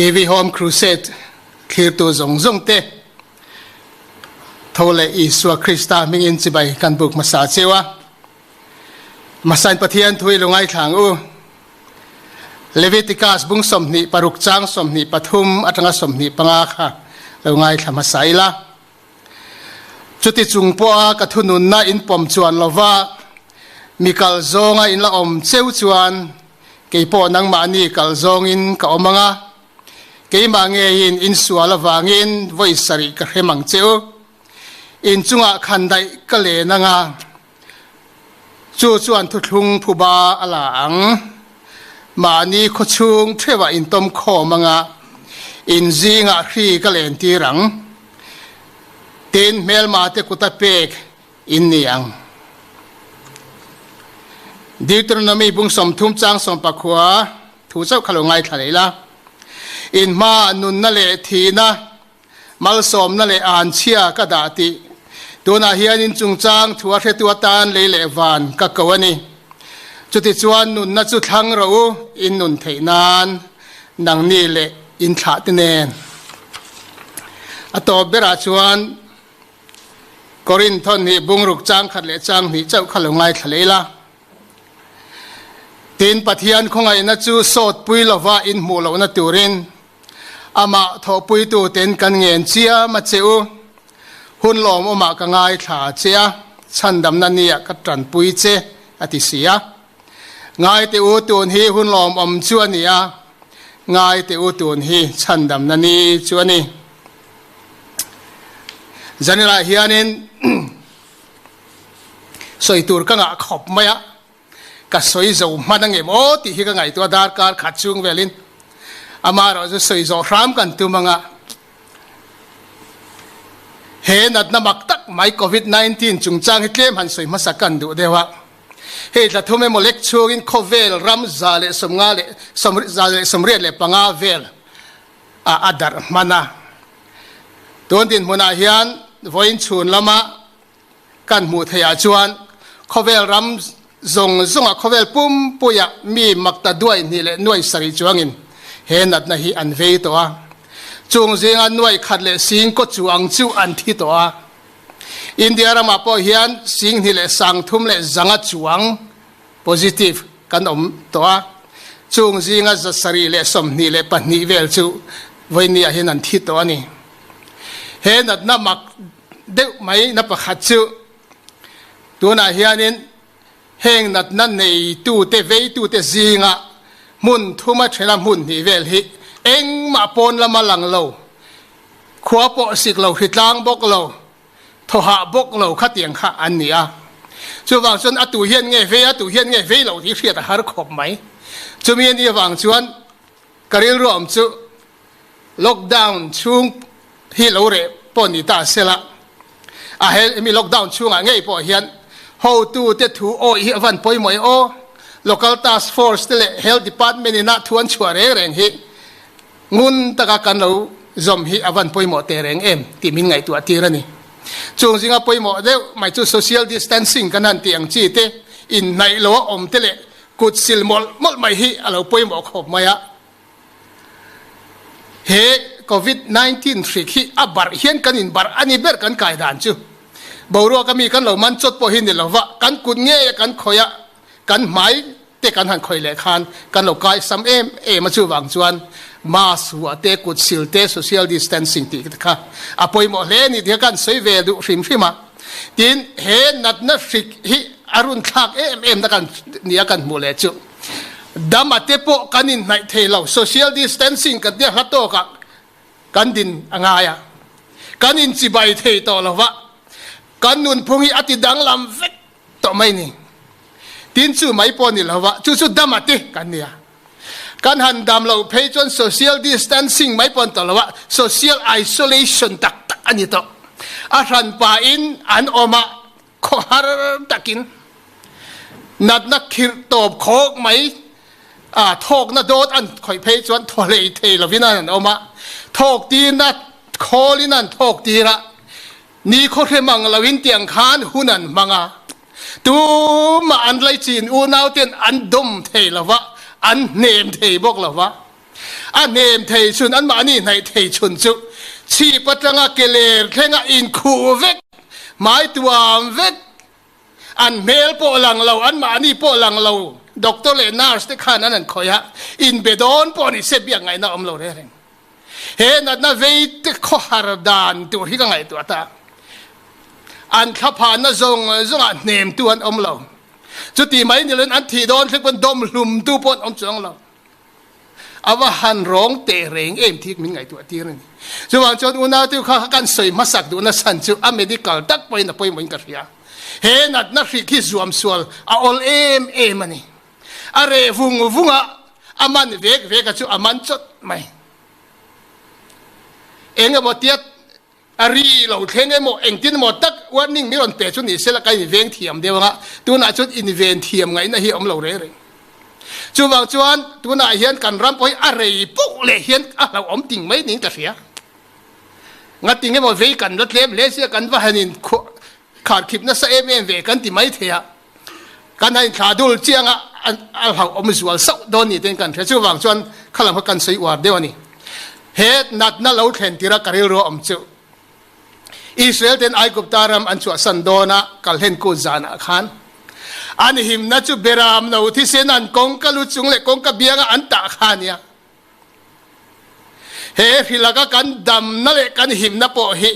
TV Home Crusade thlirtu zawng zawng te tho leh Isua Krista hmingin chibai kan buk hmasa cheu a. Hmasain Pathian thu i lo ngaithlang u. Leviticus bung 26 chang 23 atanga 25 kha lo ngaithla hmasa ila. Chuti chung pawha ka thununna in pawm chuan lova mi kal zawnga in la awm cheu chuan kei pawh nangmahni kal zawngin ka awm ang a, keimah ngeiin in sual avangin vawi sarih ka hrem ang che u. In chungah khan daih ka len ang a, chu chuan thuthlung phuba a la ang. Mahni khawchhung theuhah in tawm khawm ang a, in zingah hri ka len tir ang. Tin, hmelma te kuta pek in ni ang. Deuteronomy bung 30 chang 19 thu chauh kha lo ngaithla leh ila. In hmaah nunna leh thihna, Malsawmna leh anchhia ka dah tih tunah hian in chungchang thu a hretu atan lei leh van ka ko a ni. Chutichuan nunna chu thlang rawh u, in nun theih nan nangni leh in thlah te nen. A tawp berah chuan Korinth thawn hnih bungruk chang khat leh chang hnih chauh kha lo ngaithla leh ila. Tin, Pathian khawngaihna chu sawtpui lova in hmuh lohna turin Amah thawhpuituten kan ngen chiam a che u. Hun lawmawmah ka ngaithla che a, chhandamna nia ka tanpui che, a ti si a. Ngai teh u, tun hi hun lawmawm chu a ni a, ngai teh u, tun hi chhandamna ni chu a ni. Zanirah hianin sawi tur ka ngah khawp mai a. Ka sawi zo hman angem aw tih hi ka ngaihtuah darkar khat chung velin amaherawh chu sawi zawh hram kan tum anga he natna mak tak mai Covid 19 chungchang hi tlem han sawi hmasa kan duh deuh a. Hei thla thum emaw lek chhungin khawvel ram 155 vel a a darh hman a. Tun dinhmunah hian vawiin chhun lama Kan hmuh theih ah chuan khawvel ram zawng zawnga khawvel pumpuia mi makta duai hnih leh nuai sarih chuangin he natna hi an vei tawh a. Chung zinga nuai khat leh sing kaw chuang chu an thi tawh a. India ramah pawh hian sing hnih leh sang thum leh zanga chuang positive kan awm tawh a. Chung zinga 722 vel chu vawinia hian an thi tawh a ni. He natna mak deuh mai na pakhat chu tunah hianin heng natna neitute veitute zinga hmun thuma thena hmun hnih vel hi engmah pawn lama lang lo, khua pawh sik lo, hritlang bawk lo, thawhah bawk lo khatiang kha an ni a. Chuvang chuan a tu hian nge vei a tu hian nge vei lo tih hriat a har khawp mai. Chumi a nih avang chuan ka rilru awm chu Lockdown chhung hi lo reh pawh ni ta sela, a he mi lockdown chhungah ngei pawh hian hotute thu awih hi a van pawimawh e aw. Local task force te leh health department ina thu an chhuah reng reng hi ngun taka kan lo zawm hi a van pawimawh teh reng em tih min ngaihtuah tir a ni. Chung zinga pawimawh deuh mai chu social distancing kan han tih ang chi te, inhnaih loa awm te leh kut sil mawlh mawlh mai hi a lo pawimawh khawp mai a. He Covid 19 hrik hi a barh hian kan inbarh a ni ber kan kai dan chu. Boruak a mi kan lo man chawt pawh hi ni lova, kan kut ngei a kan khawih a, kan hmai te kan han khawih leh khan kan lo kai sam em em a chuvang chuan mask vuah te, kut sil te, social distancing tih te kha a pawimawh hle a ni tih kha kan sawi ve duh hrim hrim a. Tin, he natna hrik hi a runthlak em em na kan nia kan hmuh leh chu. Dam a te pawh kan inhnaih thei lo, social distancing kan tia hla tawkah kan din a ngai a, kan inchibai thei tawh lo va, kan nunphung hi a ti danglam vek tawh mai ni. Tin chu mai pawh ni lo va, chu chu dam a te kan nia. Kan han dam loh phei chuan social distancing mai pawh an tawh lo va, social isolation tak tak a ni tawh. A hranpa in an awm a, Khawhar takin natna khirh tawp khawk mai a thawkna dawt an khawih phei chuan thaw hlei thei lovin an awm a, thawk tirna khawlin an thawk tir a, ni khawhre mang loin tiang khan hun an hmang a, tumah an laichin unau ten an dawm thei lova, an hnem thei bawk lova. A hnem thei chhun, anmahni hnaih thei chhun chu chhip atanga ke ler thlenga inkhuh vek, hmai tuam vek, an hmel pawh lang lo, anmahni pawh lang lo, doctor leh nurse te khan an han khawih a, inbe dawn pawh ni se biak ngaihna awm lo reng reng. He natna vei te khawhar dan tur hi ka ngaihtuah ta. An thlaphanna zawng zawngah hnemtu an awm lo. Chuti mai ni loin an thih dawn thleng pawn dawm hlumtu pawh an awm chuang lo. A va han rawng teh reng em thik min ngaihtuah tir a ni. Chuvang chuan unaute kha kan sawi hmasak duhna chhan chu a medical tak pawhin a pawimawhin ka hria. He natna hrik hi zuam sual a awl em em a ni. A reh vung vung a, a man vek vek a chu a man chawt mai. Eng emaw tia a ri lo thleng emaw engtin emaw tak warning mi rawn pe chu ni sela ka inveng thiam deuh anga tunah chuan inven thiam ngaihna hi a awm lo reng reng. Chuvang chuan tunah hian kan ram pawh hi a rei poh leh hian a hlauhawm ting mai niin ka hria. Ngating emaw vei kan la tlem hle sia kan va han in kharkhip nasa em em ve kan ti mai thei a. Kan han inthlah dul chiang a, a hlauhawm zual sauh dawn ni tein kan hria. Chuvang chuan kha lam kha kan sawi uar deuh a ni. He natna lo thlen tira ka rilru a awm chu Israel ten Aigupta ram an chhuahsan dawn a, kalhlen kut zanah khan an himna chu beram no thisen an kawngka lu chung leh kawngka bianga an tah kha a nia. He hrilaka kan damna leh kan himna pawh hi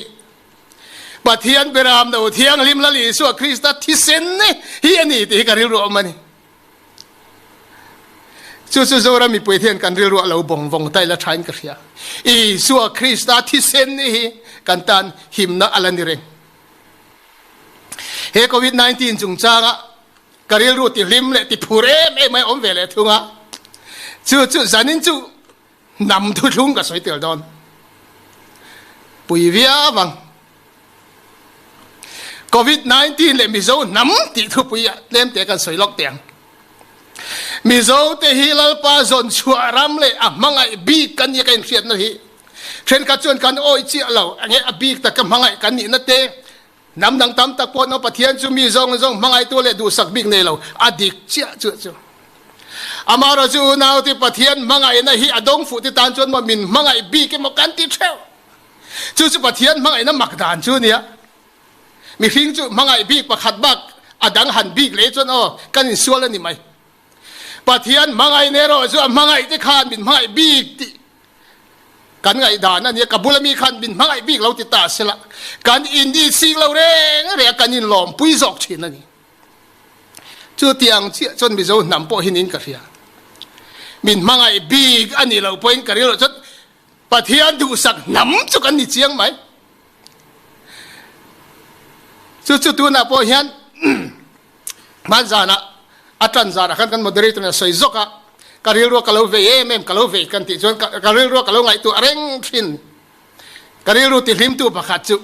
Pathian beram no thianghlim Lal Isua Krista thisen hi a ni tih hi ka rilru a awm a ni. Chu chu Zoram mipui hian kan rilru a lo bawng vawng ta ila thain ka hria. Isua Krista thisen hi kan tan himna a la ni reng. He Covid-19 chungchanga ka rilru ti hlim leh ti phur em em mai awm ve leh thung a. Chu chu zanin chu hnam thuthlung ka sawi tel dawn. Pui viau ang. Covid 19 leh Mizo hnam tih thupui ah tlem te kan sawi lawk teh ang. Mizo te hi Lalpa zawn chhuah ram leh a hmangaih bik kan nia ka inhriatna hi thenkhat chuan kan awih chiah lo enge a bik tak ka hmangaih kan nihna te hnam dang tam tak pawh no Pathian chu mi zawng zawng hmangaihtu leh duhsak bik nei lo a dik chiah chu chu. Amaherawh chu unau te Pathian hmangaihna hi a dawng fuh te tan chuan maw min hmangaih bik emaw kan ti theuh. Chu chu Pathian hmangaihna mak dan chu nia. Mihring chu hmangaih bik pakhat bak a dang han bik leh chuan aw kan insual a ni mai. Pathian hmangaihna erawh chu a hmangaih te khan min hmangaih bik tih kan ngaihdan a nia. Ka bula mi khan min hmangaih bik lo ti ta sela kan in insik lo reng reng a kan inlawmpui zawk thin a ni. Chutiang chiah chuan Mizo hnam pawh hi niin ka hria. Min hmangaih bik a nih loh pawhin ka rilruah chuan Pathian duhsak hnam chu kan ni chiang mai. Chu chu tunah pawh hian hman zanah a tan zanah khan kan moderator in a sawi zawk a, ka rilrua ka lo vei em em, ka lo vei kan tih chuan ka rilrua ka lo ngaihtuah reng thin. Ka rilru tihlimtu pakhat chu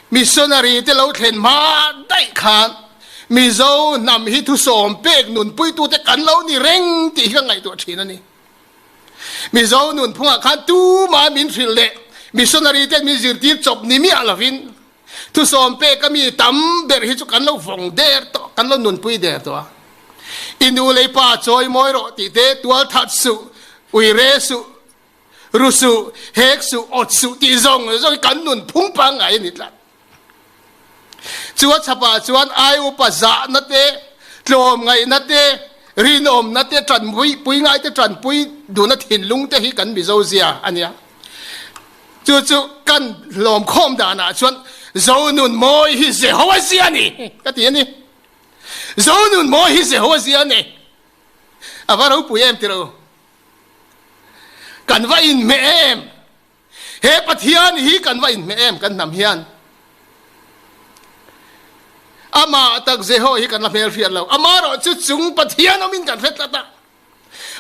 missionary te lo thlen hma daih khan Mizo hnam hi thusawm pek nunpuitute kan lo ni reng tih hi ka ngaihtuah thin a ni. Mizo nunphungah khan tumah min hrilh leh missionary ten min zirtir chawp ni miah lovin thusawm pek a mi tam ber hi chu kan lo vawng der tawh, kan lo nunpui der tawh a. I nu leh i pa chawi mawi rawh tih te, tual that suh, ui re suh, ru suh, hek suh, awt suh tih zawng zawng hi kan nunphung pangngai a ni tlat. Chu a chhapah chuan ai upa zahna te, tlawmngaihna te, rinawmna te, tanpui pui ngai te, tanpui duhna thinlung te hi kan Mizo zia a nia. Chu chu kan hlawmkhawm danah chuan Zonun mawi hi Jehovah zia a ni ka ti a ni. Zonun mawi hi Jehovah zia a ni. A va ropui em tiro. Kan va inhmeh em. He Pathian hi kan va inhmeh em kan hnam hian? Amah tak Jeho hi kan la hmel hriat lo. Amaherawh chu chung Pathian awmin kan hre tlat a.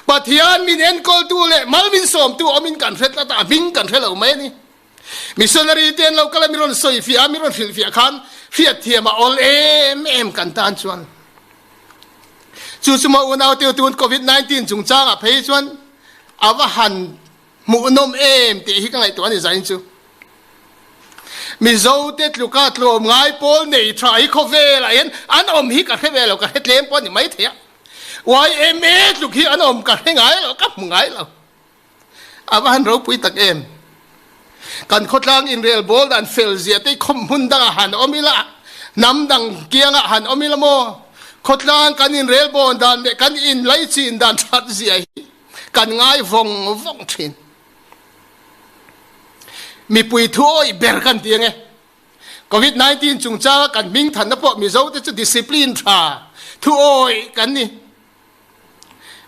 Pathian min enkawltu leh mal min sawmtu awmin kan hre tlat a, a hming kan hre lo mai a ni. Missionary te an lo kal a, mi rawn sawifiah a, mi rawn hrilhfiah khan hriatthiam a awl em em kan tan chuan. Chu chu maw unau te tun Covid 19 chungchangah phei chuan a va han Hmuhnawm em tih hi ka ngaihtuah a ni zain chu. Mizo te tluka tlawmngai pawl nei tha hi khawvelah hian an awm hi ka hre ve lo, ka hre tlem pawh a ni maithei a. YMA tluk hi an awm ka hre ngai lo, ka hmu ngai lo. A va han ropui tak em! Kan khawtlang inrel bawl dan fel zia te khawm hmun dangah han awm ila, hnam dang kiangah han awm ila maw? Khawtlang kan inrel bawl dan leh kan inlaichin dan that zia hi kan ngai vawng vawng thin. Mipui thu awih ber kan ti ange. Covid 19 chungchanga kan hming thanna pawh Mizo te chu discipline tha thu awih kan ni.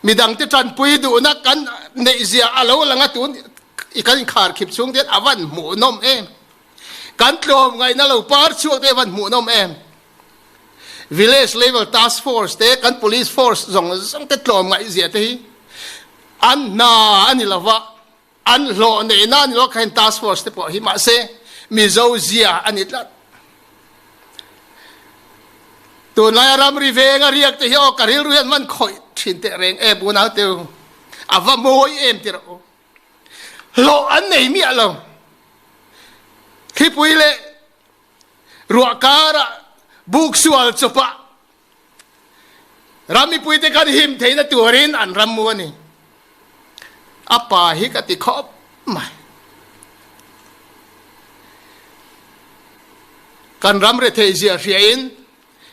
Midangte tanpui duhna kan neih zia a lo lang a, tun i kan inkhar khip chhung te hian a van hmuhnawm em. Kan tlawm ngaihna lo par chhuak te a van hmuhnawm em. Village level task force te kan police force zawng zawng te tlawm ngaih zia te hi an hna a ni lova, An hlawh neihna ni lo khain task force te pawh hi mahse Mizo zia a ni tlat. Tunlaia ramri venga riak te hi aw ka rilru hian man khawih thin teh reng em unau teu a va mawi em ti rawh u. Hlawh an nei miah lo. Thlipui leh ruah karah buk sual chawpah Ram mipuite kan him theihna turin an ram mu a ni. A pa hi ka ti khawp mai. Kan ram rethei zia hriain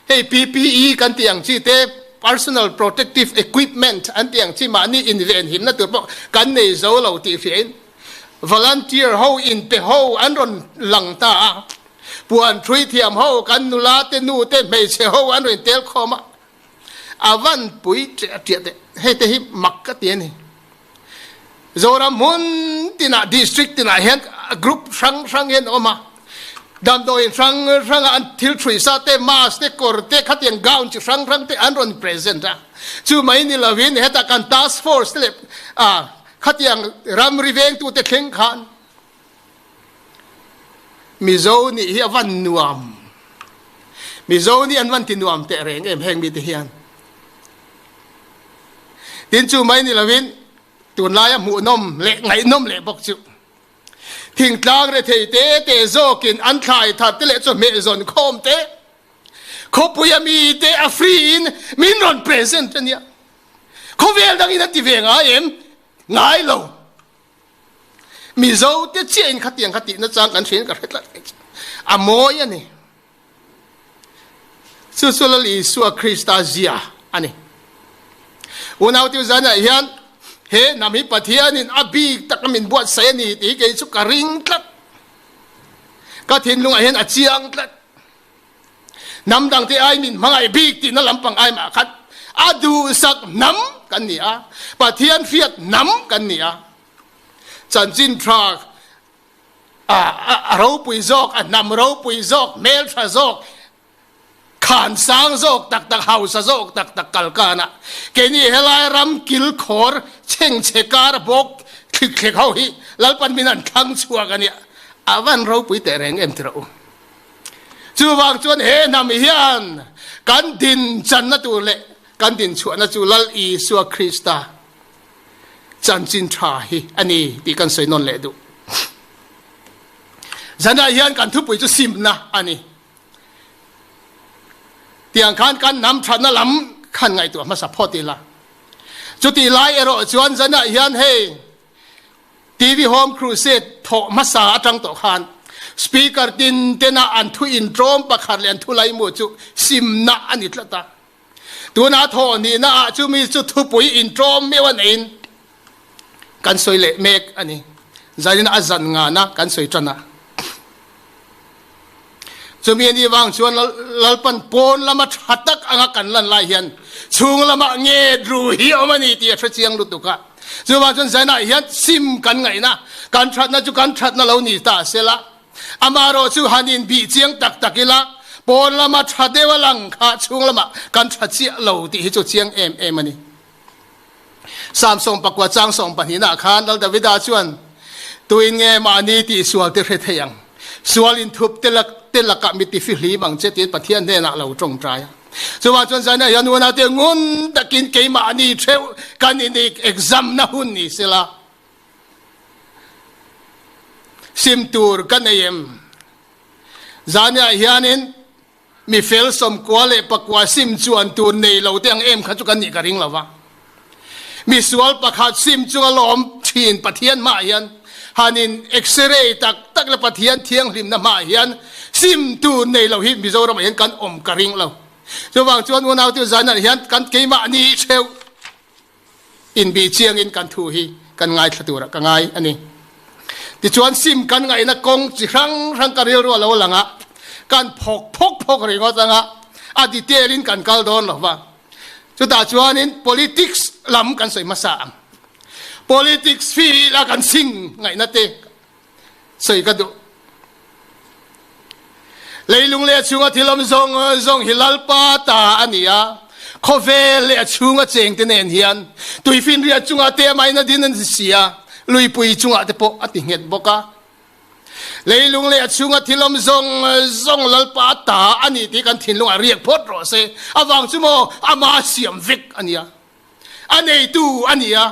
hei PPE kan tih ang chi te personal protective equipment an tih ang chi mahni inven himna tur pawh kan nei zo lo tih hriain volunteer ho inpe ho an rawn lang ta a. Puan ṭhui thiam ho kan nula te nu te hmeichhe ho an rawn tel khawm a, a van pui ṭiah ṭiah teh. Hei te hi mak ka ti a ni. Zoram hmun tinah district tinah hian group hrang hrang hian a awm a, damdawiin hrang hrangah an thil ṭhui sa te, mask te, kawr te, khatiang gown chi hrang hrang te an rawn present a. Chu mai ni lovin hetah kan task force te leh khatiang ramri vengtute thleng khan Mizo nih hi a van nuam. Mizo nih an van ti nuam teh reng em heng mite hian. Tin chu mai ni lovin tunlaia hmuhnawm leh ngaihnawm leh bawk chu. Thingtlang rethei te te zawkin an thlai thar te leh chawhmeh zawn khawm te khawpui a mi te a free in min rawn present a nia. Khawvel dangin an ti ve ngai em? Ngai lo. Mizo te chiah in khatiang kha tihna chang kan hriain ka hre tlat mai chu. A mawi a ni. Chu chu Lal Isua Krista zia a ni. Unau tiu zanah hian he hnam hi Pathianin a bik taka min buatsaih a ni tih hi kei chu ka ring tlat. Ka thinlungah hian a chiang tlat. Hnam dangte ai min hmangaih bik tihna lampang ai mah khat a duhsak hnam kan ni a, Pathian hriat hnam kan ni a. Chanchin tha a ropui zawk, a hnam ropui zawk, hmel tha zawk, khan sang zawk tak tak, hausa zawk tak tak kal kana keini helai ram kilkhawr chhengchhe kar bawk thlik thlek ho hi Lalpan min an thlang chhuak a nia. A van ropui teh reng em tirah u. Chuvang chuan he hnam hian kan din channa tur leh kan din chhuahna chu Lal Isua Krista chanchin tha hi a ni tih kan sawi nawn leh duh. Zanah hian kan thupui chu simna a ni. Tiang khan kan hnam thatna lam khan ngaihtuah hmasa phawt ila. Chutih lai erawh chuan zanah hian hei TV Home Crusade thawh hmasa atang tawh khan Speaker tin tena an thu intlawm pakhat leh an thu laimu chu simna a ni tlat a. Tuna thawh nihna ah chumi chu thupui intlawm meuh a neiin kan sawi leh mek a ni. Zanin a zan ngana kan sawi tan a. Chumi a nih vang chuan Lalpan pawn lama tha tak anga kan lan lai hian chhung lamah nge ru hi a awm a ni tih a hre chiang lutuk a. Chuvang chuan Zainah hian sim kan ngaihna, kan thatna chu kan thatna lo ni ta sela, amaherawh chu han inbih chiang tak tak ila, pawn lama tha deuh a lang kha chhung lamah kan tha chiah lo tih hi chu chiang em em a ni. Psalm 14 chang 12 khan Lal Davida chuan, Tuin nge mahni tih sual te hre thei ang? Sual inthup te lak te lakah mi tifihlim ang che tiin Pathian hnenah lo tawngtai a. Chuvang chuan Zaina hian unau te ngun takin keimahni theuh kan in exam na hun ni sela sim tur ka nei em? Zaina hianin Mi fel 98 leh sim chuan tur nei lo te ang em kha chu kan nih ka ring lo va. Mi sual pakhat sim chunga lawm thin. thin Pathian hmaah hian han in x-ray tak tak la Pathian thianghlimna hmaah hian sim tur nei lo hi Mizoramah hian kan awm ka ring lo. Chuvang chuan unaute zanah hian kan keimahni theuh inbih chiangin kan thu hi kan ngaithla turah ka ngai a ni. Tichuan sim kan ngaihna kawng chi hrang hrang ka rilru a lo lang a, kan phawk phawk phawk ringawt anga a detail in kan kal dawn lo va. Chutah chuanin politics lam kan sawi hmasa ang. Politics field a kan sing ngaihna te sawi ka duh. Leilung leh a chhunga thil awm zawng zawng hi Lalpa ta a ni a, khawvel leh a chhunga chengte nen hian tuifinriat chungah te amahin a din a ni si a, luipui chungah te pawh a ti nghet bawk a. Leilung leh a chhunga thil awm zawng zawng Lalpa ta a ni tih kan thinlungah riak phawt rawh se. Avang chu maw ama siam vek a nia, a neitu a ni a,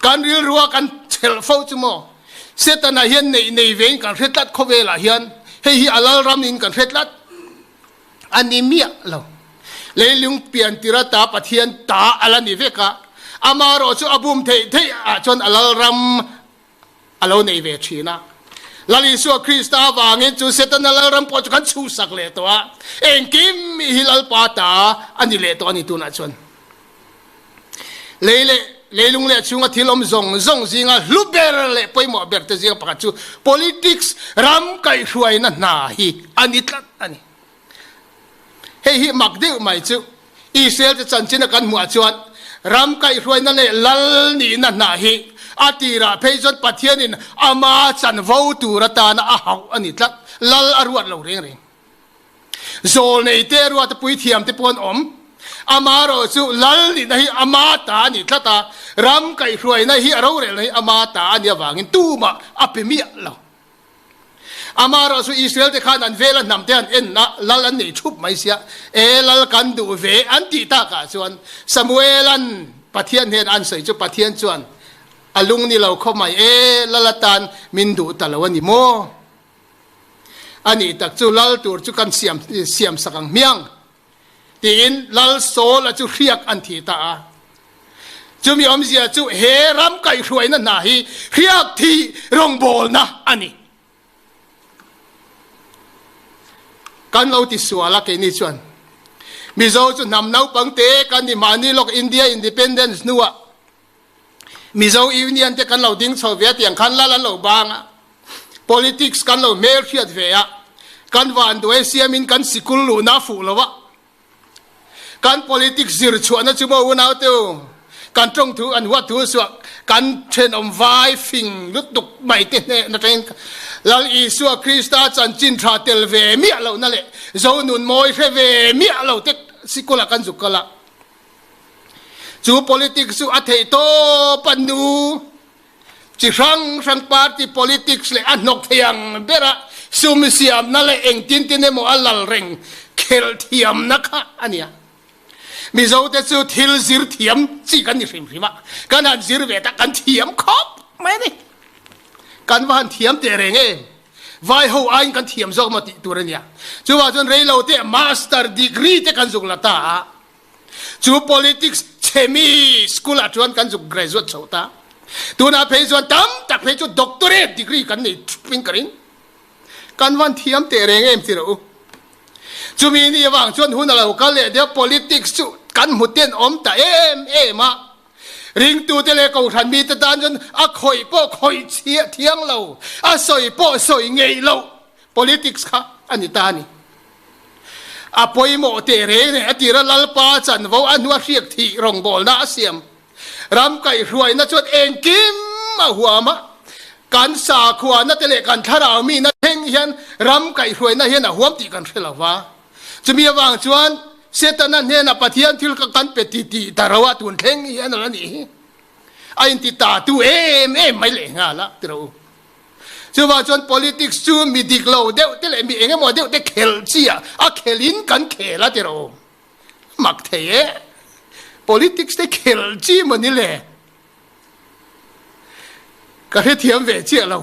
kan rilrua kan chelh fo chu maw Setana hian neih nei vein kan hre tlat khawvelah hian hei hi a lalram in kan hre tlat a ni miah lo. Leilung pian tir ata Pathian ta a la ni vek a, amaherawh chu a bum theih theih ah chuan a lalram a lo nei ve thin a. Lal Isua Krista avangin chu Setana lalram pawh chu kan chhuhsak leh tawh a, engkim hi Lalpa ta a ni leh tawh a ni tunah chuan. Lei leh leilung leh chhunga thil awm zawng zawng zinga hlu ber leh pawimawh ber te zinga pakhat chu politics ram kaihhruaina hna hi a ni tlat a ni. Hei hi mak deuh mai chu Israel te chanchin a kan hmuh ah chuan ram kaihhruaina leh lal nihna hna hi a tirah phei chuan Pathianin ama chanvo tur atana a hauh a ni tlat, lal a ruat lo reng reng. Zawlnei te ruat a puithiam te pawh an awm. Amaherawh chu lal nihna hi ama ta a ni tlat a, ram kaihhruaina hi a rorelna hi ama ta a nih avangin tumah a pe miah lo. Amaherawh chu Israel te khan an vela hnam te an en a, lal an nei thup mai sia, E lal kan duh ve an tih takah chuan Samuelan Pathian hnen an sawi chu Pathian chuan a lung ni lo khawp mai, E lal atan min duh ta lo a ni maw? A nih tak chu lal tur chu kan siam siam sak ang hmiang tiin lal Saul-a chu hriak an thi ta a. Chumi awmzia chu he ram kaihhruaina hna hi hriak thih rawngbawlna a ni. Kan lo ti sual a keini chuan Mizo chu hnam naupang te kan ni mahni lawk India Independence hnuah Mizo Union te kan lo ding chho ve a tiang khan lal an lo bang a, politics kan lo hmel hriat ve a, kan vanduai siamin kan sikul luhna a fuh lo a, kan politics zir chhuahna chu maw unau te u, kan tawng thu an huat thu suah kan thenawm vai fing lutuk mai te hneh na tengin Lal Isua Krista chanchin tha tel ve miah lohna leh Zonun mawi hre ve miah lo te sikul ah kan zuk kal a. Chu politics chu a theih tawp a nu. Chi hrang hrang party politics leh a hnawk thei ang bera sum siamna leh engtin tin emaw a lal reng khelh thiamna kha a nia. Mizote chu thil zir thiam chi kan ni hrim hrim a, kan han zir ve tak kan thiam khawp mai a ni. Kan va han thiam teh reng em? Vai ho aiin kan thiam zawk emaw tih tur a nia. Chuvang chuan reilo te master degree te kan zuk la ta a. Chu politics chhemi school ah chuan kan zuk graduate chho ta. Tunah phei chuan tam tak phei chu doctorate degree kan nei thup in ka ring. Kan van thiam teh reng em ti rawh u. Chumi ni avang chuan hun a lo kal leh deuh politics chu kan hmu ten awm ta em em a. Ringtute leh kohhran mite tan chuan a khawih pawh khawih chhiah thiang lo, a sawi pawh sawi ngeih loh politics kha a ni ta a ni. A pawimawh teh reng reng a tira Lalpa chanvo a hnua hriak thih rawngbawlna a siam. Ram kaihhruaina chuan engkim a huam a, kan sakhuana te leh kan thlarau mihna thleng hian ram kaihhruaina hian a huam tih kan hre lo va. Chumi avang chuan Setana hnenah Pathian thil kha kan pe ti tih ta ro a tun thleng hian a la nih hi. A inti ta tu em em mai leh nghal a ti ro u. Chuvang chuan politics chu mi dik lo deuh te leh mi eng emaw deuh te khelh chi ah a khelh in kan khel a ti ro. Mak thei e. Politics te khelh chi maw ni le? Ka hrethiam ve chiah lo.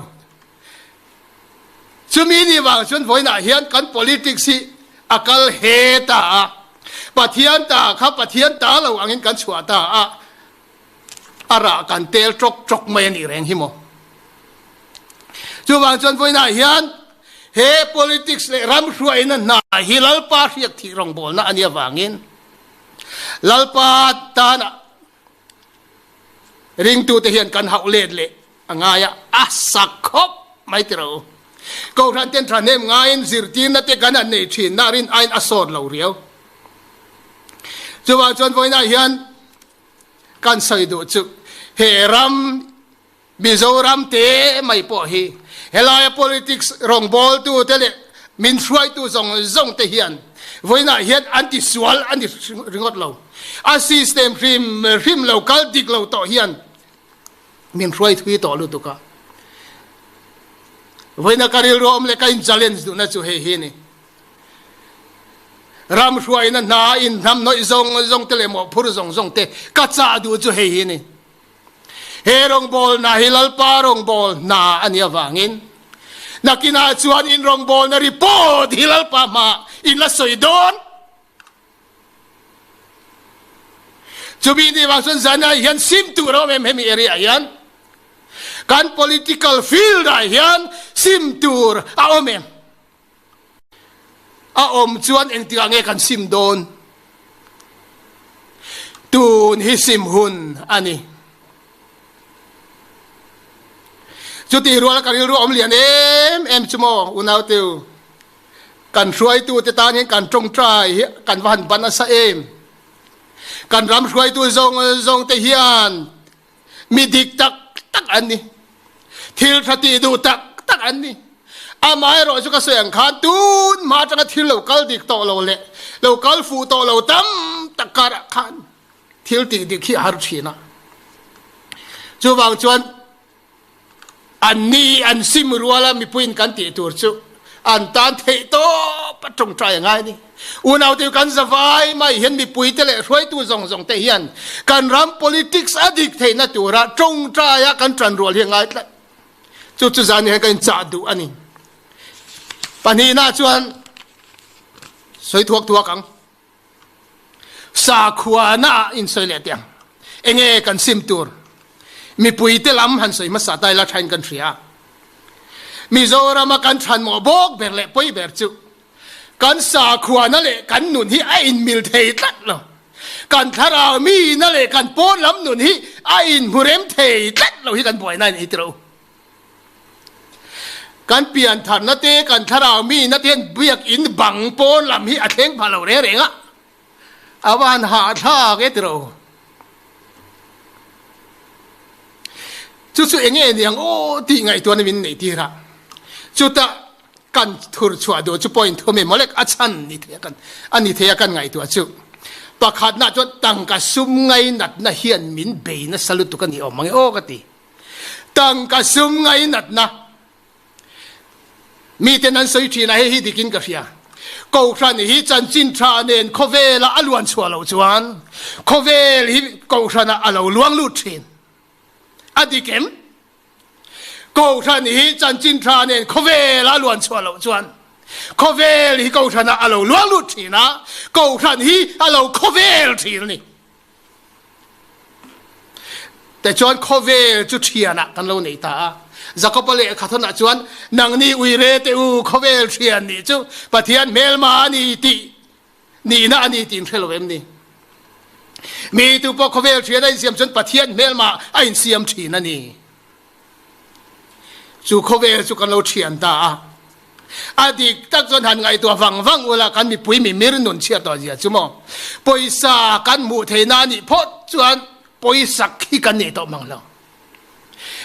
Chumi ni vang chuan vawiinah hian kan politics hi a kal he ta a. Pathian ta kha Pathian ta lo angin kan chhuah ta a. A rah kan tel ṭawk ṭawk mai a nih reng hi maw? Chuvang chuan vawiinah hian he politics leh ram hruaina hna hi Lalpa hriak thih rawngbawlna a nih avangin Lalpa tana ringtute hian kan hauh let leh a ngai a, a sak khawp mai ti ro. Kohhran ten thahnem ngaiin zirtirna te kan han nei thin na rin aiin a sawt lo riau. Chuvang chuan vawiinah hian kan sawi duh chu he ram Mizoram te mai pawh hi helaia politics rawngbawltu te leh min hruaitu zawng zawng te hian vawiinah hian an ti sual a ni ringawt lo. A system hrim hrim lo kal dik lo tawh hian min hruai thui tawh lutuk a. Vawiina ka rilru awm leh ka in challenge duhna chu hei hi a ni. Ram hruaina hna in hnam hnawih zawng zawng te leh mawhphur zawng zawng te ka chah duh chu hei hi a ni. He rawngbawlna hi Lalpa rawngbawlna a nih avangin nakinah chuan in rawngbawlna report hi Lalpa hmaah in la sawi dawn. Chumi ni vang chuan zanah hian sim tur a awm em hemi area ah hian? Kan political field ah hian sim tur a awm em? A awm chuan engtikah nge kan sim dawn? Tun hi sim hun a ni. Chuti ruala ka rilru awm lian em em chu maw unauteu, kan hruaitute tan hian kan tawngtai hi kan va han ban nasa em. Kan ram hruaitu zawng zawngte hian Mi dik tak tak an ni. Thil tha tih duh tak tak an ni. Amaherawh chu ka sawi ang khan tun hma atanga thil lo kal dik tawh lo leh lo kal fuh tawh lo tam tak karah khan thil tih dik hi a har thin a. Chuvang chuan An ni an sim ruala mipuiin kan tih tur chu an tan theih tawp a tawngtai a ngai a ni. Unaute kan zavai mai hian mipuite leh hruaitu zawng zawng te hian kan ram politics a dik theihna tura tawngtaia kan tan rual hi a ngai tlat. Chu chu zan hian kan inchah duh a ni. Pahnihna chuan sawi thuak thuak ang. Sakhuana ah in sawi leh teh ang. Enge kan sim tur? Mipui te lam han sawi hmasa ta ila thain kan hria. Mizoram a kan thanmawh bawk ber leh pawi ber chu kan sakhuana leh kan nun hi a inmil thei tlat lo. Kan thlarau mina leh kan pawn lam nun hi a inhmurem thei tlat lo hi kan buaina a ni tiro. Kan pian tharna te, kan thlarau mihna te hian biakinn bang pawn lam hi a thleng phah lo reng reng a, a va han hahthlak e tiro. Chu chu enge niang aw tih ngaihtuahna min neih tir a, chutah kan thur chhuah duh chu point thum emaw lek a chhan ni thei a kan a ni thei a kan ngaihtuah chu. Pakhatna chuan tangka sum ngainatna hian min bei nasa lutuk a ni awm ang e aw ka ti. Tangka sum ngainatna miten an sawi thin a, hei hi dikin ka hria. Kohhran hi chanchin tha nen khawvela a luan chhuah loh chuan khawvel hi kohhranah a lo luang lut thin. A dik em? Kohhran hi chanchin tha nen khawvela a luan chhuah loh chuan khawvel hi kohhranah a lo luang lut thin a, kohhran hi a lo khawvel thin a ni. Tichuan khawvel chu thianah kan lo nei ta a. Jakoba lehkha thawnah chuan, Nangni uire teh u, khawvel thian nih chu Pathian hmelma a ni tih nihna a ni tih in hre lo em ni? Mi tu pawh khawvel thian a insiam chuan Pathian hmelma a insiam thin a ni. Chu khawvel chu kan lo thian ta a. A dik tak chuan han ngaihtuah vang vang ula kan mipui mimir nun chhiat tawh zia chu maw. Pawisa kan hmuh theihna a nih phawt chuan pawisak hi kan nei tawh mang lo.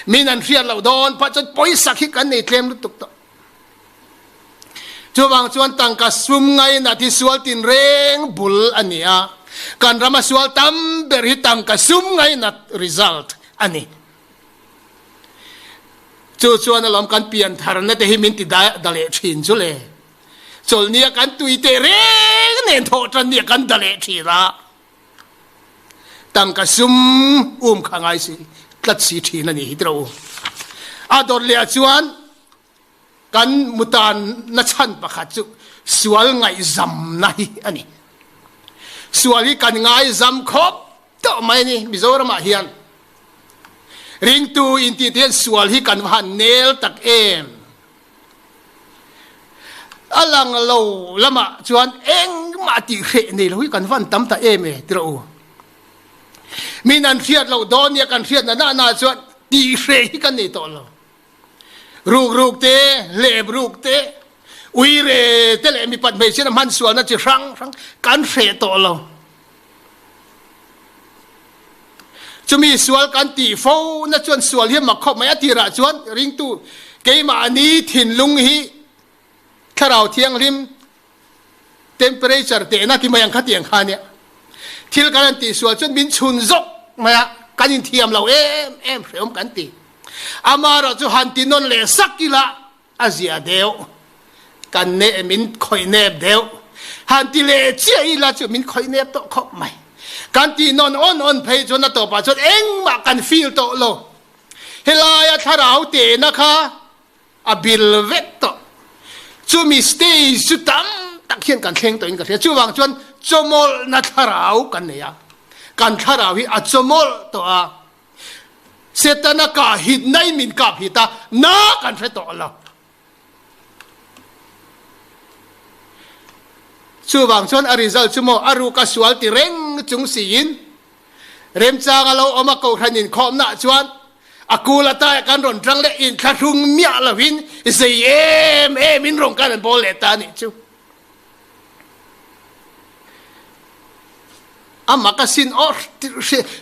Min an hriat loh dawn phah chuan pawisak hi kan nei tlem lutuk tawh. Chuvang chuan tangka sum ngainat hi sual tinreng bul a ni a. Kan rama sual tam ber hi tangka sum ngainat result a ni. Chu chuan alawm kan pian tharna te hi min ti da leh thin chu le. Chawlhnia kan tui teh reng nen thawh tan nia kan da leh thin a. Tangka sum um kha ngai si tlat si thin a ni hi tiro u. A dawt leh ah chuan Kan mutanna chhan pakhat chu sual ngaihzamna hi a ni. Sual hi kan ngaizam khawp tawh mai a ni Mizoramah hian. Ringtu intih te hian sual hi kan va han nel tak em? A lang lo lamah chuan engmah tih hreh nei lo hi kan van tam ta em e ti rawh u. Min an hriat loh dawn nia kan hriat na na na chuan tih hreh hi kan nei tawh lo. Ruk ruk te, hlep ruk te, uire te leh mipat hmeichhiat a hman sualna chi hrang hrang kan hreh tawh lo. Chumi sual kan tih fo na chuan sual hi a mak khawp mai. A tirah chuan ringtu keimahni thinlung hi Thlarau Thianghlim temperature tehna ti mai ang kha tiang kha nia. Thil kan han tih sual chuan min chhun zawk mai a, kan inthiam lo em em hreawm kan ti. Amaherawh chu han ti nawn leh sak ila a zia deuh, kan ne min khawih nep deuh. Han ti leh chiah ila chu min khawih nep tawh khawp mai. Kan tih nawn awn awn phei chuan a tawpah chuan engmah kan feel tawh lo. Helaia thlarau tehna kha a bil vek tawh. Chumi stage chu tam tak hian kan thleng tawhin ka hria. Chuvang chuan chawmawlhna thlarau kan nei a, kan thlarau hi a chawmawlh tawh a. Setana kah hit nai min kap hit a, na kan hre tawh lo. Chuvang chuan a result chu maw a ruk a sual ti reng chung siin Remchang a lo awm a, Kohhran inkhawmnaah chuan a kul ataia kan rawn tang leh inthlahrung miah lovin zei em emin rawn kan an bawl leh ta a nih chu. A mak asin aw,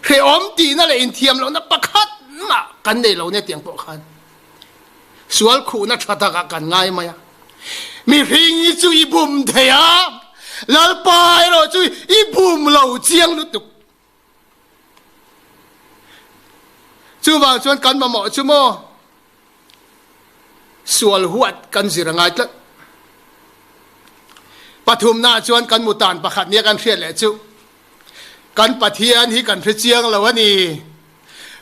hrehawm tihna leh inthiam lohna pakhat mah kan nei lo nia tiang pawh khan sual khuhna tha takah kan ngai mai a. Mihring hi chu i bum thei a, Lalpa erawh chu i bum lo chiang lutuk. Chuvang chuan kan mamawh chu maw sual huat kan zir a ngai tlat. Pathumnaah chuan kan mutan pakhat nia kan hriat leh chu kan Pathian hi kan hre chiang lo a ni.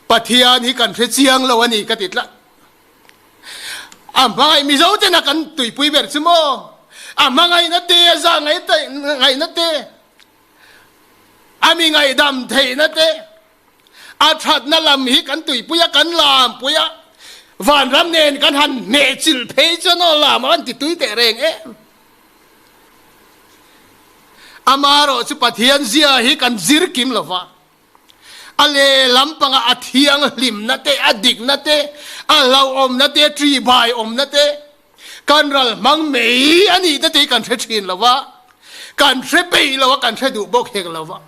Pathian hi kan hre chiang lo a ni ka ti tlat. A hmangaih Mizo tena kan tuipui ber chu maw? A hmangaihna te, a zah ngaihna te, a mi ngaihdam theihna te, a thatna lam hi kan tuipui a, kan lampui a, vanram nen kan han hnehchilh phei chuan aw lam a kan ti tui teh reng em. Amaherawh chu Pathian zia hi kan zir kim lo va. A lehlam pangah a thianghlimna te, a dikna te, a hlauhawmna te, a ṭihbaiawmna te, kan ral hmang mai a nih te te hi kan hre ṭhin lo va, kan hre peih lo a, kan hre duh bawk hek lo va.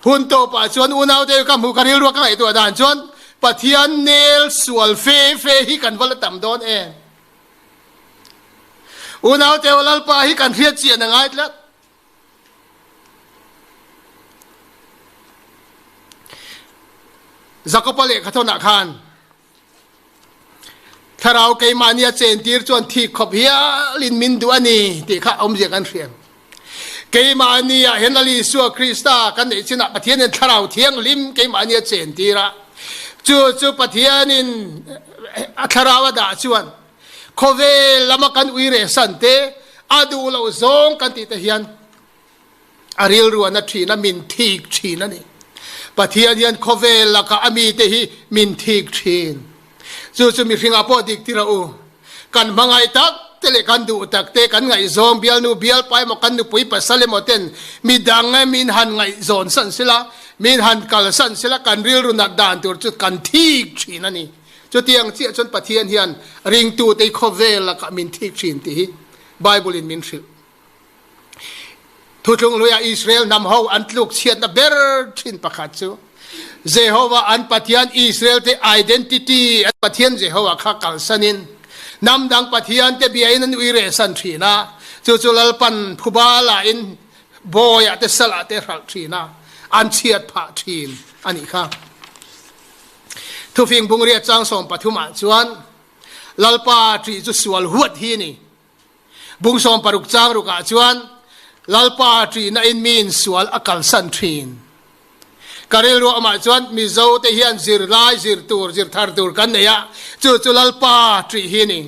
Hun tawpah chuan unaute ka hmuh ka rilru a ka ngaihtuah dan chuan Pathian nel sual fe fe hi kan va la tam dawn em? Unaute aw Lalpa hi kan hriat chian a ngai tlat. Jakoba lehkha thawnah khan thlarau keimahni a chentir chuan thik khawp hialin min duh a ni tih kha awmzia kan hria. Keimahni ah hian Lal Isua Krista kan neih chinah Pathianin thlarau thianghlim keimahni a chentir a, chu chu Pathianin a thlarau a dah chuan Khawvel lama kan ui reh san te, a duh loh zawng kan tih te hian a rilru a na thin a, min thik thin a ni. Pathian hian khawvel lakah a mite hi min thik thin. Chu chu mihringah pawh dik tir a u. Kan hmangaih tak te leh kan duh tak te, kan ngaihzawng bialnu bialpa emaw kan nupui pasal emaw ten midang min han ngaihzawn san sila, min han kalsan sila kan rilru nat dan tur chu kan thik thin a ni. Chutiang chiah chuan Pathian hian ringtute hi khawvel lakah min thik thin tih hi Bible in min hrilh. Thuthlung hluiah Israel hnam ho an tluk chhiatna ber thin pakhat chu Jehovah an Pathian Israel te identity an Pathian Jehovah kha kalsanin hnam dang Pathian te biain an ui rehsan thin a, chu chu Lalpan phuba lahin bawiah te salah te hralh thin a, an chhiat phah thin a nih kha. Thufing bungriat chang 13 ah chuan Lalpa ṭih chu sual huat hi a ni. Bung 60 chang ruk ah chuan Lalpa ṭihna in miin sual a kalsan ṭhin. Ka rilru awmah chuan Mizo te hian zirlai zir tur, zir thar tur kan nei a, chu chu Lalpa ṭih hi a ni.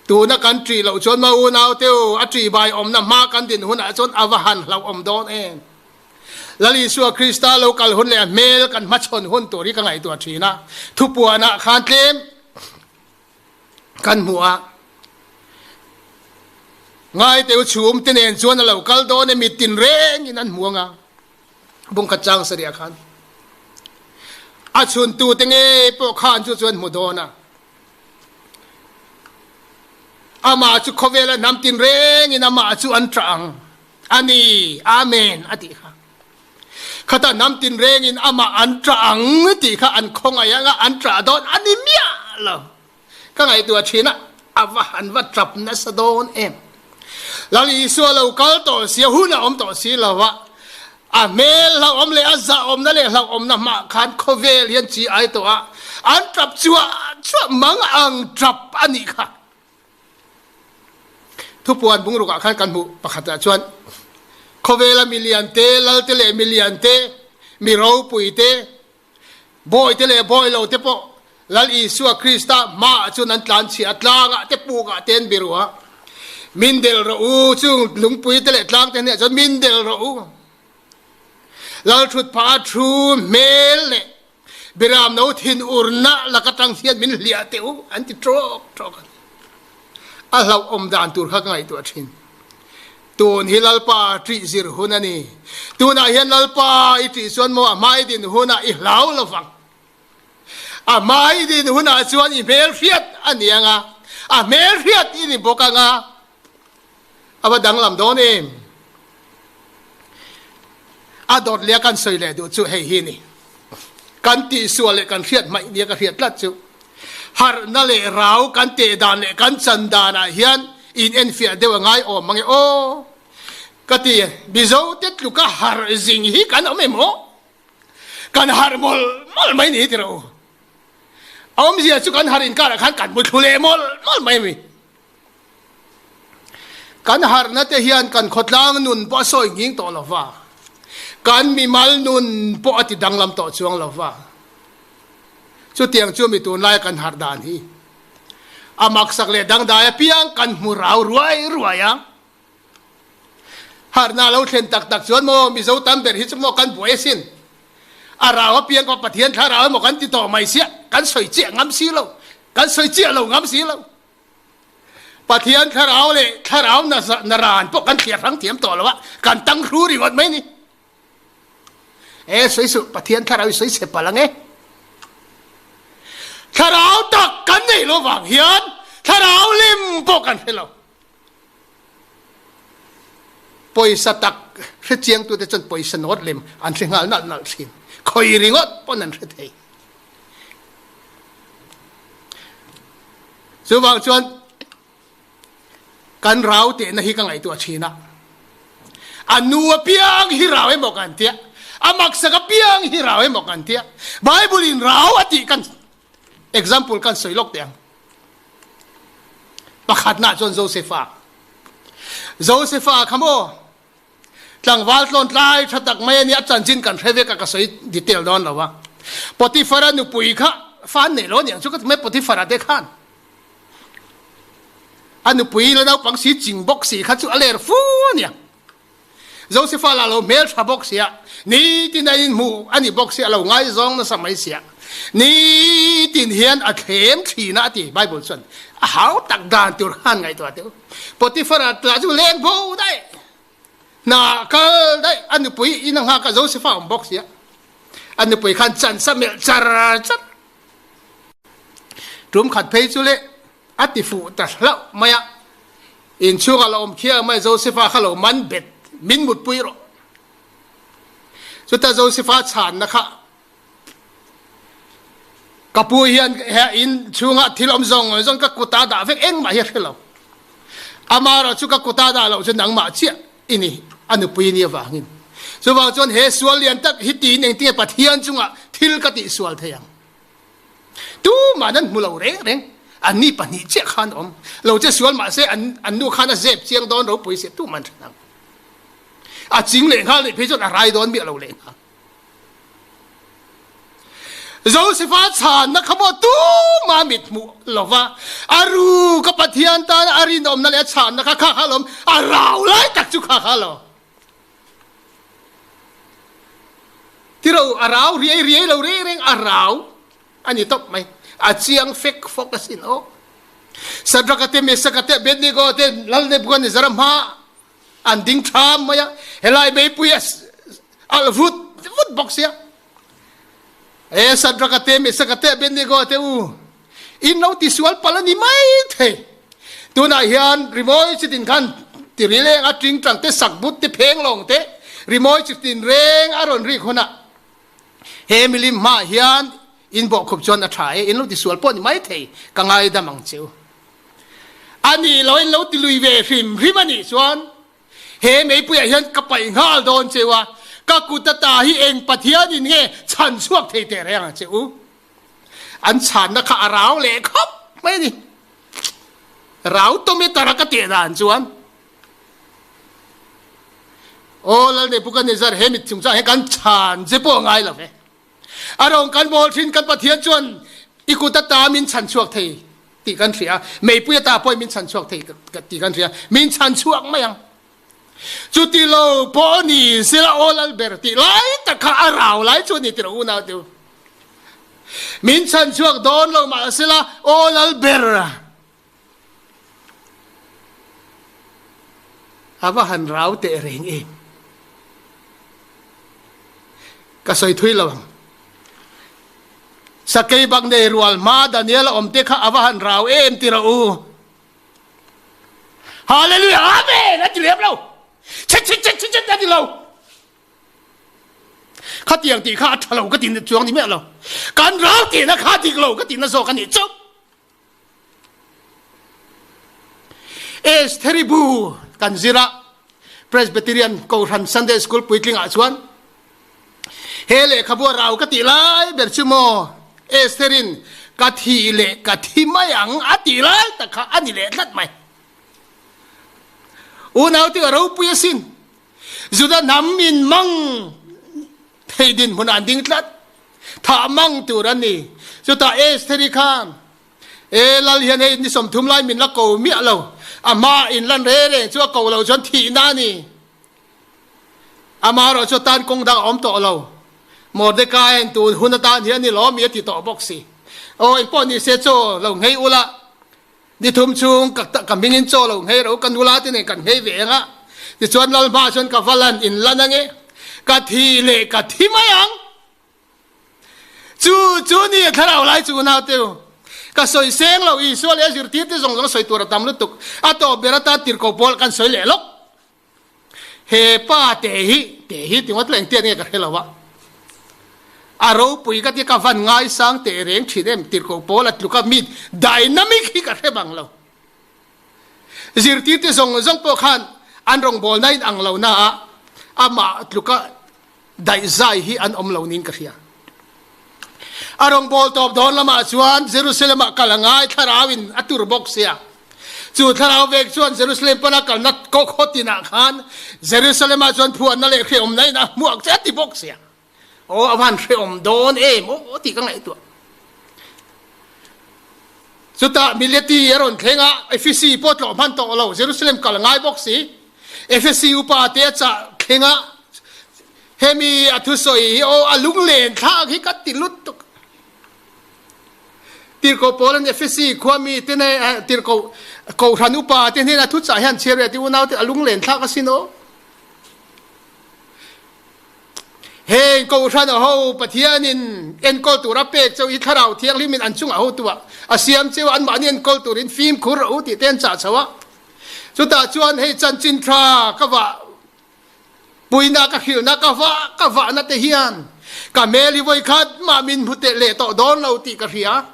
Tuna kan ṭih loh chuan ma unau teu a ṭihbai awmna hma kan din hunah chuan a va han hlauhawm dawn em? Lal Isua Krista lo kal hun leh a hmel kan hmachhawn hun tur hi ka ngaihtuah thin a, thupuanah khan tlem kan hmu a. Ngaiteu chhum te nen chuan a lo kal dawn e, mit tin rengin an hmu ang a, bungkhat chang sarih ah khan a chhuntu te ngei pawh khan chu chuan hmu dawn a. Amah chu khawvela hnam tin rengin amah chu an ṭah ang a ni, Amen, a tih kha. Khata hnam tin rengin amah an ṭah ang tih kha an khawngaih anga an ṭah dawn a ni miah lo. Ka ngaihtuah ṭhin a, a va han va ṭap nasa dawn em. Lal Isua lo kal tawh si a, hun a awm tawh si lo a, a hmel hlauhawm leh a zahawmna leh hlauhawmna hmah khan khawvel hian chi ai tawh a, an ṭap chuah chuah mang ang ṭap a nih kha. Thupuan bungrukah khan kan hmuh pakhatah chuan khawvela milian te, lalte leh milian te, mi ropui te, Bawihte leh bawilo te pawh Lal Isua Krista hmaah chuan an tlanchhiah a, tlangah te pukah te an biru a. Min del rawh u, chung lungpui te leh tlang te hnenah chuan min del rawh u. Lal thut phah a thu hmel leh biram no thin urna lak atang hian min hliah teh u an ti tawk tawk a ni. A hlauhawm dan tur kha ka ngaihtuah thin. Tun hi Lalpa ṭih zir hun a ni. Tunah hian Lalpa i ṭih chuan maw a hmai din hunah i hlau lo vang. A hmai din hunah chuan i hmelhriat a ni ang a, a hmelhriat i ni bawk ang a, a va danglam dawn em? A dawt leh a kan sawi leh duh chu hei hi a ni. Kan tihsual leh kan hriat hmaih nia ka hriat tlat chu. Harhna leh rau kan teh dan leh kan chan danah hian in enfiah deuh a ngai awm mang e aw. Ka ti, Mizo te tluka harh zing hi kan awm em aw? Kan harh mawlh mawlh mai ni tiraw u. A awmzia chu kan harh inkarah khan kan muthlu leh mawlh mawlh mai mi. Kan harhna te hian kan khawtlang nun pawh a sawi nghing tawh lo va, kan mimal nun pawh a ti danglam tawh chuang lo va. Chutiang chu mi tunlaia kan harh dan hi a maksak leh dangdai apiang kan hmu rau ruai ruai a. Harhna lo thlen tak tak chuan maw Mizo tam ber hi chu maw kan buai asin. A rau apiang kawh Pathian thlarau emaw kan ti tawh mai sia, kan sawi chiah ngam si lo, kan sawi chiah lo ngam si lo. Pathian thlarau leh thlarau na ran pawh kan thliar hrang thiam tawh lo a, kan tang hru ringawt mai ni. E sawi suh, Pathian thlarau i sawi chhe palh ang e. Thlarau tak kan neih lo vang hian thlarau lim pawh kan hre lo. Pawisa tak hre chiangtute chuan pawisa nawt lem an hre nghal nalh nalh thin. Khawi ringawt pawn an hre thei. Chuvang chuan kan rau tehna hi ka ngaihtuah thin a, a nu apiang hi rau emaw kan tia, a maksak apiang hi rau emaw kan tia, Bible in rau a tih kan example kan sawi lawk teh ang. Pakhatna chuan Josefa. Josefa kha maw Tlangval tlawntlai tha tak mai a nia, chanchin kan hre vek a, ka sawi detail dawn lo a. Potiphar-a nupui kha fa an neih lo aniang chu ka ti mai, Potiphar-a te khan a nupui la naupang si ching bawk si kha chu a ler fu aniang. Josefa lah lo hmel tha bawk sia, nitin a inhmuh a ni bawk sia, a lo ngaizawng nasa mai sia. Nitin hian a thlem thin a a ti, Bible chuan a hau tak dan tur khan ngaihtuah teh u. Potiphar-a tla chu leng bo daih, hna kal daih, a nupui in a nghak a, Josefa awm bawk sia, a nupui khan chance a melh char char. Tum khat phei chu le a ti fuh ta hlauh mai a, inchhungah la awm khiang mai Josefa kha lo man bet, min mutpui rawh. Chuta Josefa chhanna kha Ka pu hian he in chhungah thil awm zawng zawng ka kuta dah vek engmah hi a hre lo. Amaherawh chu ka kuta dah loh chu nangmah chiah i ni, a nupui ni avangin. Chuvang chuan he sual lian tak hi tiin engtinge Pathian chungah thil ka tihsual thei ang? Tuma'n an hmu lo reng reng. Anni pahnih chiah khan awm lo che sual mahse an an nu khan a zep chiang dawn ropui sia tuma'n hre nang. A ching leh nghal nih phei chuan a rai dawn miah lo leh nghal. Josefa chhanna kha maw tuma mit hmuh lova a ru ka Pathian tana a rinawmna leh a chhanna kha kha kha lawm a rau lai tak chu kha kha lo. Tiro a rau riai riai lo reng reng a rau a ni tawp mai. A chiang fek fawk asin aw. Sadraka te Mesaka te Abednego te Lal Nebuchadnezzar hma an ding ṭham mai a. Helai meipui a alh vut vut bawk sia. E Sadraka te Mesaka te Abednego te u in lo tisual palh a ni mai thei. Tunah hian rimawi chitin khan tiri leng a tingtang te sakbut te phenglawng te rimawi chitin reng a rawn rik hunah he milim hmaah hian in bawhkhup chuan a tha e, in lo tisual pawh a ni mai thei, ka ngaidam ang che u. A nih lo in lo tilui ve hrim hrim a nih chuan he meipuiah hian ka paih nghal dawn che u a, ka kut ata hi eng Pathianin nge chhan chhuak thei teh reng ang che u. An chhanna kha a rau leh khawp mai a ni. Rau tometer a ka teh dan chuan Aw Lal Nebuchadnezzar he mit chungchang hi kan chhan che pawh a ngai lo ve. A rawng kan bawl thin kan Pathian chuan i kut ata min chhan chhuak thei tih kan hria. Meipui ata pawh min chhan chhuak thei tih kan hria. Min chhan chhuak mai ang. Chuti lo pawh ni sela aw lal ber tih lai tak kha a rau lai chu a ni tih lo unau te u. Min chhan chhuak dawn lo mah sela aw lal ber a va han rau teh reng em. Ka sawi thui lo ang. Sakei bak nei rual hma Daniel a awm te kha a va han rau em ti rawh u. Hallelujah Amen a ti lem lo. Chit chit chit chit chit a ti lo. Khatiang tih kha a tha lo ka ti chuang ni miah lo. Kan ral tihna kha dik lo ka tihna zawk a nih chu. Estheri bu kan zira Presbyterian Kohhran Sunday School puitling ah chuan He lehkhabu a rau ka tih lai ber chu maw Estherin ka thih leh ka thi mai ang a tih lai tak kha a ni leh tlat mai. Unau te a ropui asin. Juda hnam in mang thei dinhmun ah an ding tlat. Thah mang tur an ni. Chutah Estheri khan E lal hian hei ni 30 lai min la ko miah lo. A hma in lan re reng chu a ko lo chuan thihna a ni. Amaherawh chu tan kawng dang a awm tawh lo. Mordecai-a'n tun hun atan hian ni lawm i a ti tawh bawk si. Aw, engpawh ni se chaw lo nghei ula, ni thum chhung ka ka hmingin chaw lo nghei ro, ka nula te nen kan nghei ve ang a. Tichuan lal hmaah chuan ka va lan in lan ange, ka thi leh ka thi mai ang. Chu chu ni a thlarau lai chu naute u. Ka sawi seng lo Isua leh a zirtirte zawng zawng sawi tur a tam lutuk. A tawp ber atan tirhkoh pawl kan sawi leh lawk. He pa te hi te hi ti ngawt la engtiat nge ka hre lo a. A ropui ka ti ka van ngaisang teh reng thin em tirhkoh pawl a tluk a mi dynamic hi ka hre bang lo. Zirtirte zawng zawng pawh khan an rawngbawlna in ang lo na a amah tluk a daihzai hi an awm lo niin ka hria. A rawngbâwl tawp dâwn lamah chuan Jerusalem-ah kal a ngai, thlarauin a tur bawk sia. Chu thlarau vek chuan Jerusalem pana kalna khaw tinah khan Jerusalem-ah chuan phuahna leh hrehawmna in a hmuak che a ti bawk sia. Aw, a van hrehawm dâwn em aw tih ka ngaihtuah. Chutah Mileti a rawn thleng a, Efesi pawh tlawh hman tawh lo, Jerusalem kal a ngai bawk si. Efesi upa te a chah thleng a, hemi a thusawi hi aw a lunglen thlak hi ka ti lutuk. Tirhkoh Paula'n Efesi khuami te nen, tirhkoh Kohhran upa te hnenah thuchah hian chhiar ve a ti, Unaute a lunglen thlak asin aw. Heng Kohhran a ho Pathianin enkawl tur a pek cheu hi Thlarau Thianghlimin an chungah hotuah a siam cheu a, anmahni enkawl turin fimkhur rawh u tih te an chah chho a. Chutah chuan hei chanchin tha ka vah puina ka hrilhna ka vah ka vahna te hian ka hmel hi vawikhat mah min hmu teh leh tawh dawn lo tih ka hria.